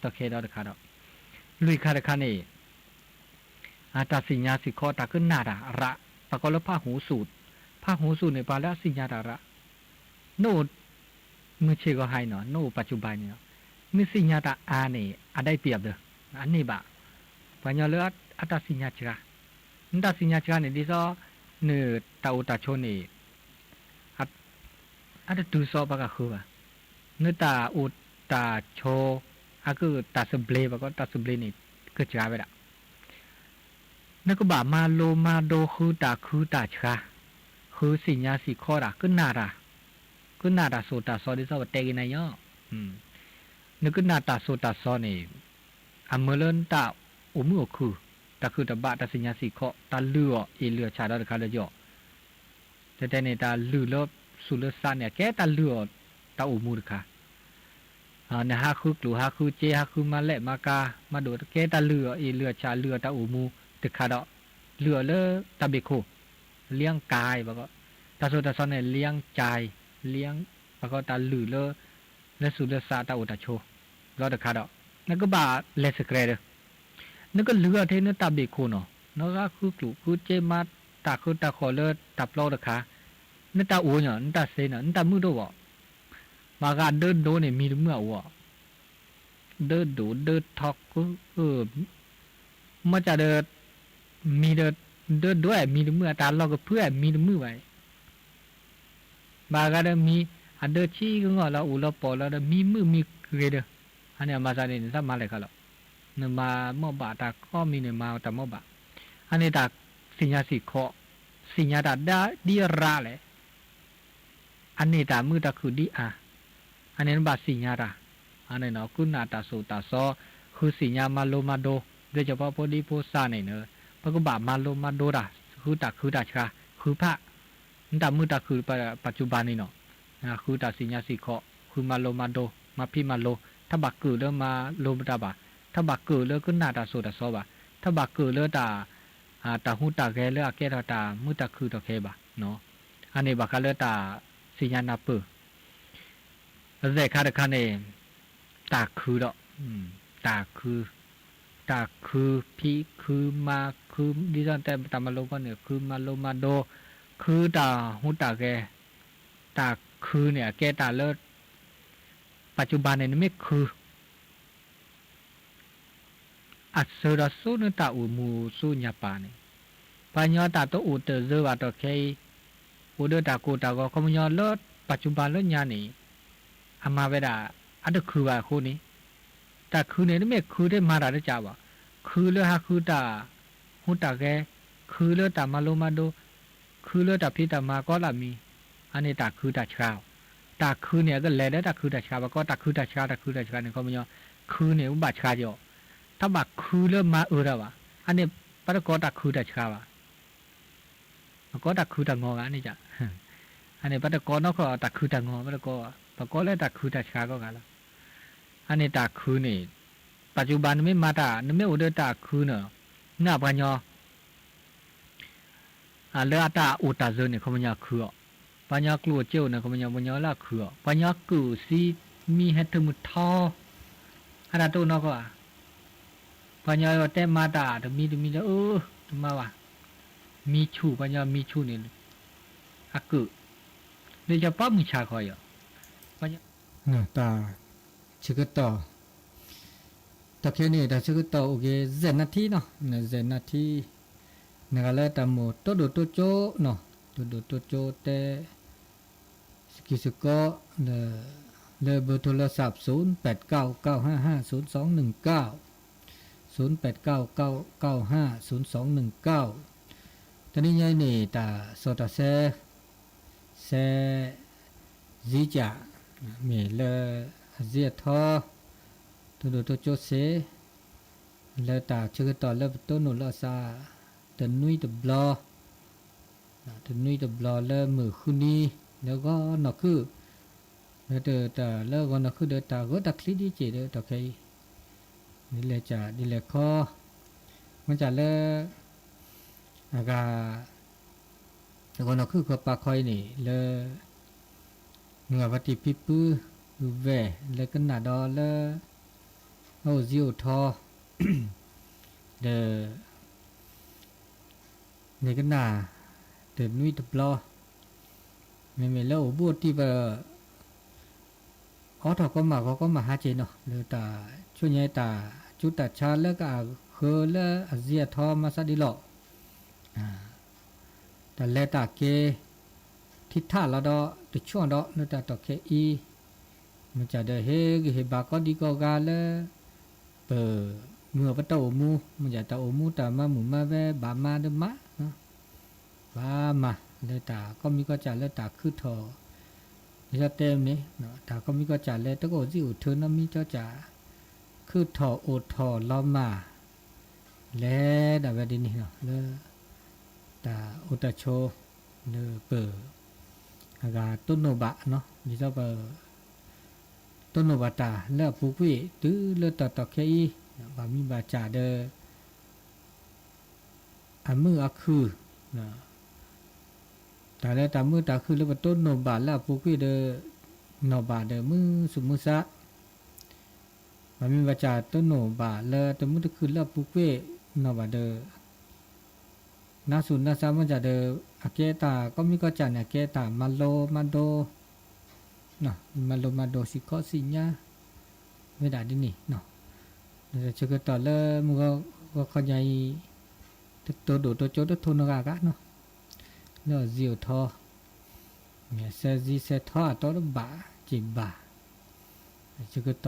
တၢ်ခဲဒီးတခါဒီး လွံၢ်ခါတခါန့ၣ် အတၢ်သ့ၣ်ညါစ့ၢ်ကီးတၢ်ကနၣ်တၢ်ရး, ပှၤကိးလၢဖးဟူးစူး, ဖးဟူးစူးန့ၣ် ပှၤလၢအသ့ၣ်ညါတၢ်ရး, နအိၣ် မုၢ်ဆ့ၣ်ဂီၤဟါအံၤနီၤ နအိၣ်ပၢ်စူၢ်ဘၣ်န့ၣ်နီၤ, မ့ၢ်သ့ၣ်ညါတၢ်အါန့ၣ် အဒါအံၤပယီၤဘျၢ, အန့ၢ်ဘၣ်, ပှၤကညီလၢအတၢ်သ့ၣ်ညါစှၤ, နတၢ်သ့ၣ်ညါစှၤန့ၣ် ဒ်သိး နတၢ်အိၣ်တၢ်ဆိးန့ၣ် အတတုၤစီပှၤကဃုဘၣ်, နတၢ်အိၣ်တၢ်ဆိး အကတၢၢ်တၢ်သဘျ့ ပှၤကိးတၢ်သဘျ့န့ၣ် ကစှၤဝဲဒၣ် နကဘၣ်မၤလိမၤဒိဃုတၢ်ခုတၢ်ဆှါ, ဃုသ့ၣ်ညါစ့ၢ်ကီးတၢ် ကနၣ်တၢ်, ကနၣ်တၢ်သိၣ်တၢ်သီဒ်သိးပတဲက့ၤနၤအံၤ, နကနၣ်တၢ်သိၣ်တၢ်သီန့ၣ် အမၢလၢနတၢ်အိၣ်မုာ်အိၣ်ခုၣ်, တၢ်ခုၣ်တၢ်ဘၣ် တၢ်သ့ၣ်ညါစ့ၢ်ကီး တၢ်လုၢ်အီၣ်အ့ၣ်လုၢ်အီၣ်ဆၣ်ဒီးတခါလၢယီၤ, တဲတဲန့ၣ် တၢ်လုၢ်လၢသူၣ်လၢသးန့ၣ် အကဲတၢ်လုၢ်အီၣ်တၢ်အိၣ်မူတခါ နဟးဃုကျိၣ်ဟးဃုစ့ ဟးဃုမၤလဲၣ်မၤကၤ မၤဒိၣ် ကဲတၢ်လုၢ်အီၣ်အ့ၣ်လုၢ်အီၣ်ဆၣ် လုၢ်အီၣ်တၢ်အိၣ်မူတခါဒီး လုၢ်အီၣ်လၢတၢ်ဘ့ၣ်ခိၣ်, လံကၢ် ဘၣ်ကီး, တၢ်သိၣ်တၢ်သီန့ၣ် လံကၢ်, လံ ဘၣ်ကီးတၢ်လုၢ်လၢ လၢသူၣ်လၢသးတၢ်အိၣ်တၢ်ဆိး, ဘျီတခါဒီး နကဘၣ်လဲၤစကြဲးဒီး နကလုၢ်အီၤထဲနတၢ်ဘ့ၣ်ခိၣ်နီၤ, နကဃုကျိၣ်ဃုစ့မၤတၢ်ဃုတၢ်ဃီၤလၢတၢ်ပျီတခါ, နတၢ်အိၣ်ညီ နတၢ်သ့နီၤ နတၢ်မုာ်တအိၣ်ဘၣ်, ဘၣ်ဂၤဒၢဒိၣ်န့ၣ် မံတမုာ်အအိၣ်, ဒၢဒိၣ်ဒၢထီက, မ့ၢ်ကဒီး မံဒီး ဒၢဒိၣ်ဧါ မံတမုာ် အတၢ်လီၢ်ကဖုဧါ မံတမုာ်ဘၣ် ဘၣ်ဂၤဒီးမံ, အဒၢဆံကငီၢ်လီၤ အိၣ်လီၤပီၢ်လီၤဒီး မံမုာ်မံဂ့ၤဒီး, အန့ၣ်အမၤသးန့ၣ် နတၢ်မၤလဲၣ်ခါလီၤ, နမၤမီၢ်ဘၣ်တၢ်ခီမံၤန့ၣ် မၤတၢ်မီၢ်ဘၣ်, အန့ၣ်တၢ်သ့ၣ်ညါစ့ၢ်ကီး, သ့ၣ်ညါတၢ်ဒ်ရးလဲၣ် အန့ၣ်တၢ်မုာ်တၢ်ခုၣ်ဒ်အါ, အန့ၣ်နဘၣ်သ့ၣ်ညါတၢ်, အန့ၣ်နီၤ ကနၣ်တၢ်သိၣ်တၢ်သီ, ဃုသ့ၣ်ညါမၤလိမၤဒိ, ဒ်သိးပှၤဖိဒံဖိသၣ်န့ၣ်နီၤ, ပကဘၣ်မၤလိမၤဒိတၢ်, ဃုတၢ်ခုတၢ်ဆှါ, ဃုဖး, နတၢ်မုာ်တၢ်ခုၣ်ပှၤစူၢ်ဘၣ်န့ၣ်နီၤ, ဃုတၢ်သ့ၣ်ညါစ့ၢ်ကီး, ဃုမၤလိမၤဒိ, မၤဖံးမၤလိ, တၢ်ဘၣ်ကုာ်လၢမၤလိမၤတၢ်ဘၣ်, တၢ်ဘၣ်ကုာ်လၢကနၣ်တၢ်သိၣ်တၢ်သီဘၣ်, တၢ်ဘၣ်ကုာ်လၢတၢ် တၢ်ဟူးတၢ်ဂဲၤလၢအကဲထီၣ်တၢ်မုာ်တၢ်ခုၣ်ထီၣ်ခဲအံၤဘၣ်, အန့ၣ်ဘၣ်ဃးလၢတၢ်သ့ၣ်ညါနၢ်ပၢၢ်, အသဲၣ်ခါတခါန့ၣ်, တၢ်ခုဒီး, တၢ်ခု, တၢ်ခုဖံးခုမၤခု, ဒ်သိးတဲတၢ်မၤလိကီၢ်န့ၣ် ခုမၤလိမၤဒိ, ခုတၢ်ဟူးတၢ်ဂဲၤ, တၢ်ခုန့ၣ် အကဲတၢ်လၢ ပှၤစူၢ်ဘၣ်န့ၣ် နမ့ၢ်ခု အဆၢဒီးဆူနတၢ်အိၣ်မူဆူညါပၢ်န့ၣ်, ပှၤကညီတၢ်တအိၣ်တၢ်စၢၤဘၣ်တီၢ်ခဲအံၤ, အိၣ်ဒီးတၢ်ကိၢ်တၢ်ဂီၤ ခီပညီလၢပှၤစူၢ်ဘၣ်လၢညါန့ၣ်, အမၤဝဲဒၣ် အတခုဘၣ်အဃိန့ၣ်, တၢ်ခုန့ၣ် တမ့ၢ်ခုတမၤတၢ်တကးဘၣ်, ခုလၢဟးခုတၢ် ဟူးတၢ်ဂဲၤ, ခုလၢတၢ်မၤလိမၤဒိ, ခုလၢတၢ်ဖံးတၢ်မၤကိးလၢမံၤ, အန့ၣ်တၢ်ခုတၢ်ဆှါ, တၢ်ခုန့ၣ် အကလဲၤလၢတၢ်ခုတၢ်ဆှါဘၣ်, ကိးတၢ်ခုတၢ်ဆှါ တၢ်ခုတၢ်ဆှါန့ၣ် ခီပညီ, ခုန့ၣ် ဘၣ်ဆှါကီး, တၢ်ဘၣ်ခုလၢမၤအၢတၢ်ဘၣ်, အန့ၣ် ပတကိးတၢ်ခုတၢ်ဆှါဘၣ်, ပကိးတၢ်ခုတၢ်ငီၤဂၤန့ၣ်, အန့ၣ် ပတကိးနီၢ်ကီၢ်တၢ်ခုတၢ်ငီၤ ပတကိး, ပကိးလၢတၢ်ခုတၢ်ဆှါကိးဂၤလီၤ, အန့ၣ်တၢ်ခုန့ၣ်, ပှၤစူၢ်ဘၣ်နမ့ၢ်မၤတၢ် နမ့ၢ်အိၣ်ဒီးတၢ်ခုန့ၣ်, နပှၤကညီ လၢအတၢ်အိၣ်တၢ်စၢၤန့ၣ် ခီပညီခုအီၤ, ပှၤကညီကျိၣ်စ့အိၣ်န့ၣ် ခီပညီ ပှၤကညီလၢအခုအီၤ, ပှၤကညီကုၢ်စံမံဟဲထုးမုၢ်ထီ, အတၢ်တအိၣ်နီၢ်ကီၢ်ဧါ, ပှၤကညီတဲမၤတၢ်တမံၤတမံၤဒီး အၢ တမၤဘၣ်, မံဆူၣ် ပှၤကညီမံဆူၣ်န့ၣ်, အကုၢ်, လၢယပၢ်မုၢ်ဆါခီအံၤ, တၢ်ဆၢကတီၢ် တၢ်ခဲန့ၣ် တၢ်ဆၢကတီၢ်အိၣ်က့ၤ စဲးနၢထံနီၤ, စဲးနၢထံ, နဂၤလၢတၢ်မိၣ်တိဒိၣ်တိကၠိနီၤ, တိဒိၣ်တိကၠိတဲ စကံစကီ လၢ ဘၢၣ်ထိလၢစး ศูนย์แปดเก้าเก้าห้าห้าศูนย์สองหนึ่งเก้า, ศูนย์แปดเก้าเก้าห้าศูนย์สองหนึ่งเก้า, တနံၤညါအံၤန့ၣ် တၢ်စီၣ်တၢ်ဆဲ ဆဲး စံကၠး, မ့ၢ်လၢအစံးအထီ တိဒိၣ်တိကၠိစ့, လၢတၢ်ဆၢကတီၢ်လၢပတိၢ်နီၣ်လီၤစၢ် တနွံတဘျီ, တနွံတဘျီလၢမုၢ်ဃုနံၤ လၢဂီၤနီၢ်ခုၣ်, လၢတၢ်လၢဂီၤနီၢ်ခုၣ်ဒီးတၢ်ဂၢၢ်တၢ်ကျံဒ်က့ၤဒီး တီၢ်ခဲအံၤ ဒ်လဲၣ်ကၠးဒ်လဲၣ်ခီ, မ့ၢ်ကၠးလၢ အဂၤ ဂီၤနီၢ်ခုၣ်ခီပၤခီအံၤန့ၣ် လၢ မုၢ်ဂၤဖါတံၢ်ဖံဖု ဝဲၢ်လၢကနၣ်ဒီးလၢ အအိၣ်စံးအိၣ်ထီ ဒီး န့ၣ်ကနၣ် တနွံတဘျီ, မ့မ့ၢ်လၢအိၣ်ဘူးအိၣ်တံၢ်ပ အိးထီၣ်ကီမၢ်ဂီၤကီမၢ်ဟါက့ၤနီၤ လၢတၢ်ဆိၣ်ညါတၢ်ကၠူတၢ်ဆါလၢကအဃၢၤလၢအစ့အထီမၤစၢ်ဒ်လီၤ. တၢ်လဲၤတၢ်က့ၤ ထံထၣ်လီၤဒီး တဆူၣ်ဒီးလၢတၢ်တီၢ်ခဲအံၤ မ့ၢ်ကၢ်ဒီးဟ့ၣ်ဂံၢ်ဟ့ၣ်ဘါကိးဒံကိးဂၤလၢ ပမုၢ်အပတီၢ်အိၣ်မူ မ့ၢ်ကၢ်တၢ်အိၣ်မူတၢ်မၤမုာ်မၤဝဲဘၣ်မၤဒၢမၤ ဘၣ်မၤ လၢတၢ်ကိးမံၤကိးကၢ်လၢတၢ်ခုထီၣ် လၢယတဲမ့ၢ် တၢ်ကိးမံၤကိးကၢ်လၢတကအိၣ်စံၣ်အိၣ်ထၢနီတမံၤကၠီကၢ် ခုထီၣ်အိၣ်ထီၣ်လီၤမၢ် လဲၤဒၣ်ဝဲဒ်န့ၣ်နီၤ လၢ တၢ်အိၣ်တၢ်ဆိး လၢပ အဂၤတိၢ်နီၣ်ဘၣ်နီၤ ဒ်သိးပ တိၢ်နီၣ်ဘၣ်တၢ်လၢအပူၤကွံာ် တုၤလၢတၢ်တီၢ်ခဲအံၤ ဘၣ်မံဘၣ်ကၢ်ဒီး အမုာ်အခုၣ် တၢ်လၢတၢ်မုာ်တၢ်ခုၣ်လၢပတိၢ်နီၣ်ဘၣ်လၢအပူၤကွံာ်ဒီး နီၣ်ဘၣ်ဒီးမုၢ်ဆူၣ်မုၢ်ဆါ ဘၣ်မံဘၣ်ကၢ်တိၢ်နီၣ်ဘၣ်လၢတမုာ်တခုၣ်လၢအပူၤကွံာ် နီၣ်ဘၣ်ဒီး နါဆူၣ်နါဆါမ့ၢ်ကၢ်ဒီး အကဲတၢ်ကိးမံၤကိးကၢ်န့ၣ် အကဲတၢ်မၤလိမၤဒိး မၤလိမၤဒိးစံၣ်ခီစံၣ်ညါ ဝဲဒၣ်ဒ်န့ၣ်နီၤ ဒီးဆၢကတီၢ်လၢမုၢ်ဂီၤခီညါအံၤ တတိၢ်ဒိၣ်တိၢ်ကၠိတထိနီတဂၤဂၤနီၤ လၢအစံၣ်အိၣ်ထီ စဲးစံၣ်စဲးထီအတီတဘၣ်က့ၤဘၣ် ဆၢက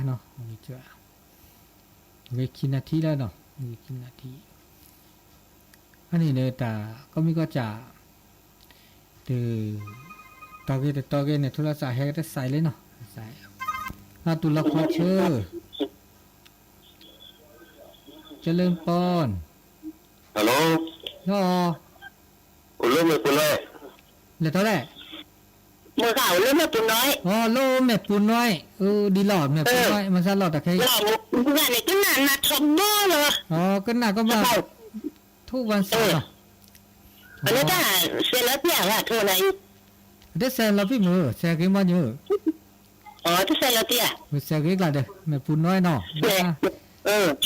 တီၢ် အိၣ်ဂ့ၤစှၤနီၤ အိၣ်ဂ့ၤစှၤ အိၣ်ဂ့ၤခံနၣ်ထံလၢနီၤ အိၣ်ဂ့ၤခံနၣ်ထံ အန့ၣ်ဒီးတၢ်ကိးမံၤကိးကၢ် တ တီၢ်ဂ့ၤတတီၢ်ဂ့ၤန့ၣ် ထိလီၤစးဟဲကတၢၢ်စဲးလံနီၤ အတူၢ်လီၤခီဆၢ ကလၢပီၢ် Hello လီၤ အိၣ်လၢမဲာ်ပူၤနွဲၣ် လဲၤထီၣ်လဲၣ် မုၢ်ဂၤအိၣ်လၢမဲာ်ပူၤနွဲၣ် အိၣ်လၢမဲာ်ပူၤနွဲၣ် အၢ ဒ်လီၤ မဲာ်ပူၤနွဲၣ် မၤစၢ်လီၤတၢ်ခဲအံၤ မုၢ်ဂၤန့ၣ် ကနၣ်နၤထီဘိလီၤ အိၣ် ကနၣ်ကီမး ထူၣ်ဝၣ်စၢ်လီၤ အလၢတၢ် စဲးလီၤပျၢ်ဂၤထိၣ်နၤအံၤ တစဲးလီၤပံမုၢ် စဲးဂ့ၤမီၢ်ညိ တစဲးလီၤပျၢ် စဲးဂ့ၤကျါဒီး မဲာ်ပူၤနွဲၣ်နီၤ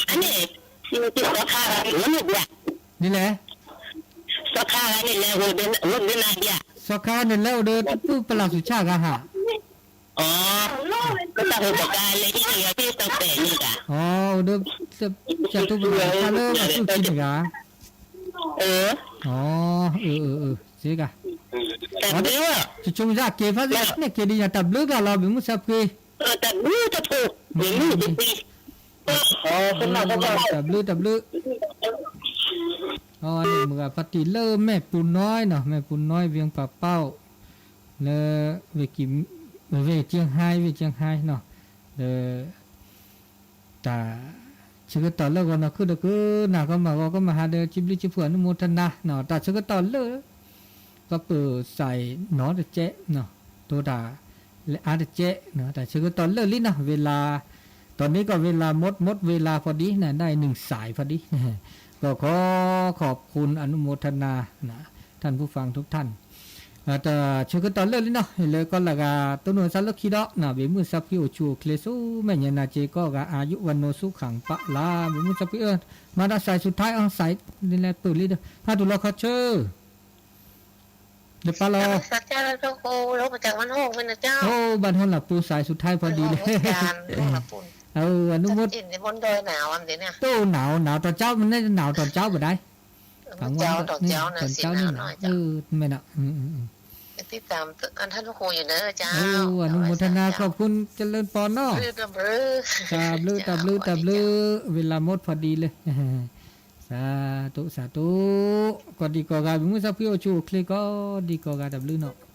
အန့ၣ် စီၤခါဂၤန့ၣ်လဲၤ စီၤခါဂၤန့ၣ်လဲၤအိၣ်ဒီး ပူၤပလၢ်သူၣ်ဆၣ်ဂၤဟး အိၣ်ဒီး ပျၢ်တူၢ်ပလၢ်သူၣ်ဆၣ်လၢဘၣ်သူၣ်ခံန့ၣ်ဂၤ အိၣ် စ့ဂၤ တဆိကမိၣ်က့ၤဖးန့ၣ်က့ၤဒ်ယၤ တၢ်ဘျုးကျါလီၤ ဘုးမုၢ်ဆါဖှံ တၢ်ဘျုး တၢ်ဘျုး အန့ၣ်မုၢ်ဂၤဖါတံၢ်လၢမဲာ်ပူၤနွဲၣ်နီၤ မဲာ်ပူၤနွဲၣ် ဝ့ၢ်ပၢ်ပီၣ် လၢ ဝ့ၢ်ကၠ့ဟါ ဝ့ၢ်ကၠ့ဟါနီၤ ဒီး တၢ် ဆၢကတီၢ်လၢဂီၤနီၢ်ခုၣ်ဒီး ကနၣ်ကီမးဂီၤကီမးဟါဒီး စံးဘျုးစံးဖှိၣ်အနုမောทนาနီၤ တၢ်ဆၢကတီၢ်လၢ ကပၢၢ်စးနီတကဲး တိၤတၢ် လၢအါတကဲး တၢ်ဆၢကတီၢ်လၢာ်လံနီၤ ဝ့လၢ တီၤန့ၣ်ကီးဝ့လၢ မူတ်းမူတ်းဝ့လၢ พอดี နၤ ได้หนึ่งสายพอดี ก็ขอขอบคุณอนุโมทนา ท่านผู้ฟังทุกท่าน တၢ်ဆၢကတီၢ်လၢာ်လံနီၤ လၢကီၢ်လၢဂၤ တိၢ်နီၣ်စၢ်လၢခံဒီး ဘုးမုၢ်ဆါဖှံအိၣ်ဆူၣ်အိၣ်ချ့ဆူမဲာ်ညါနၤစ့ၢ်ကီးဂၤ อายุวัณโณสุขังพละ ဘုးမုၢ်ဆါဖှံဧၢ မၤတၢ်စဲး สุดท้าย အီ စဲး န့ၣ်လဲၤပၢၢ်လံဒီး ဟးတူၢ်လီၤခီဆၢ လၢပၢ်လီၤ အိၣ် ဘၣ်ဟိလၢပူၤစဲး สุดท้าย พอดี လံ အနုမောท တိၢ်နၤ နၤတီၤကၠီ မ့ၢ်န့ၣ်နၤတီၤကၠီပဒၣ် ကၠီန့ၣ်နၤ မဲာ်နၤ အနုမောทนา ขอบคุณ เจริญพร နီၤ တၢ်ဘျုး တၢ်ဘျုး တၢ်ဘျုး ဝ့လၢ မူတ်း พอดี လံ สาธุ สาธุ ကိးဒံကိးဂၤ ဘုးမုၢ်ဆါဖှံအိၣ်ဆူၣ်အိၣ်ချ့ကိးဒံကိးဂၤ တၢ်ဘျုးနီၤ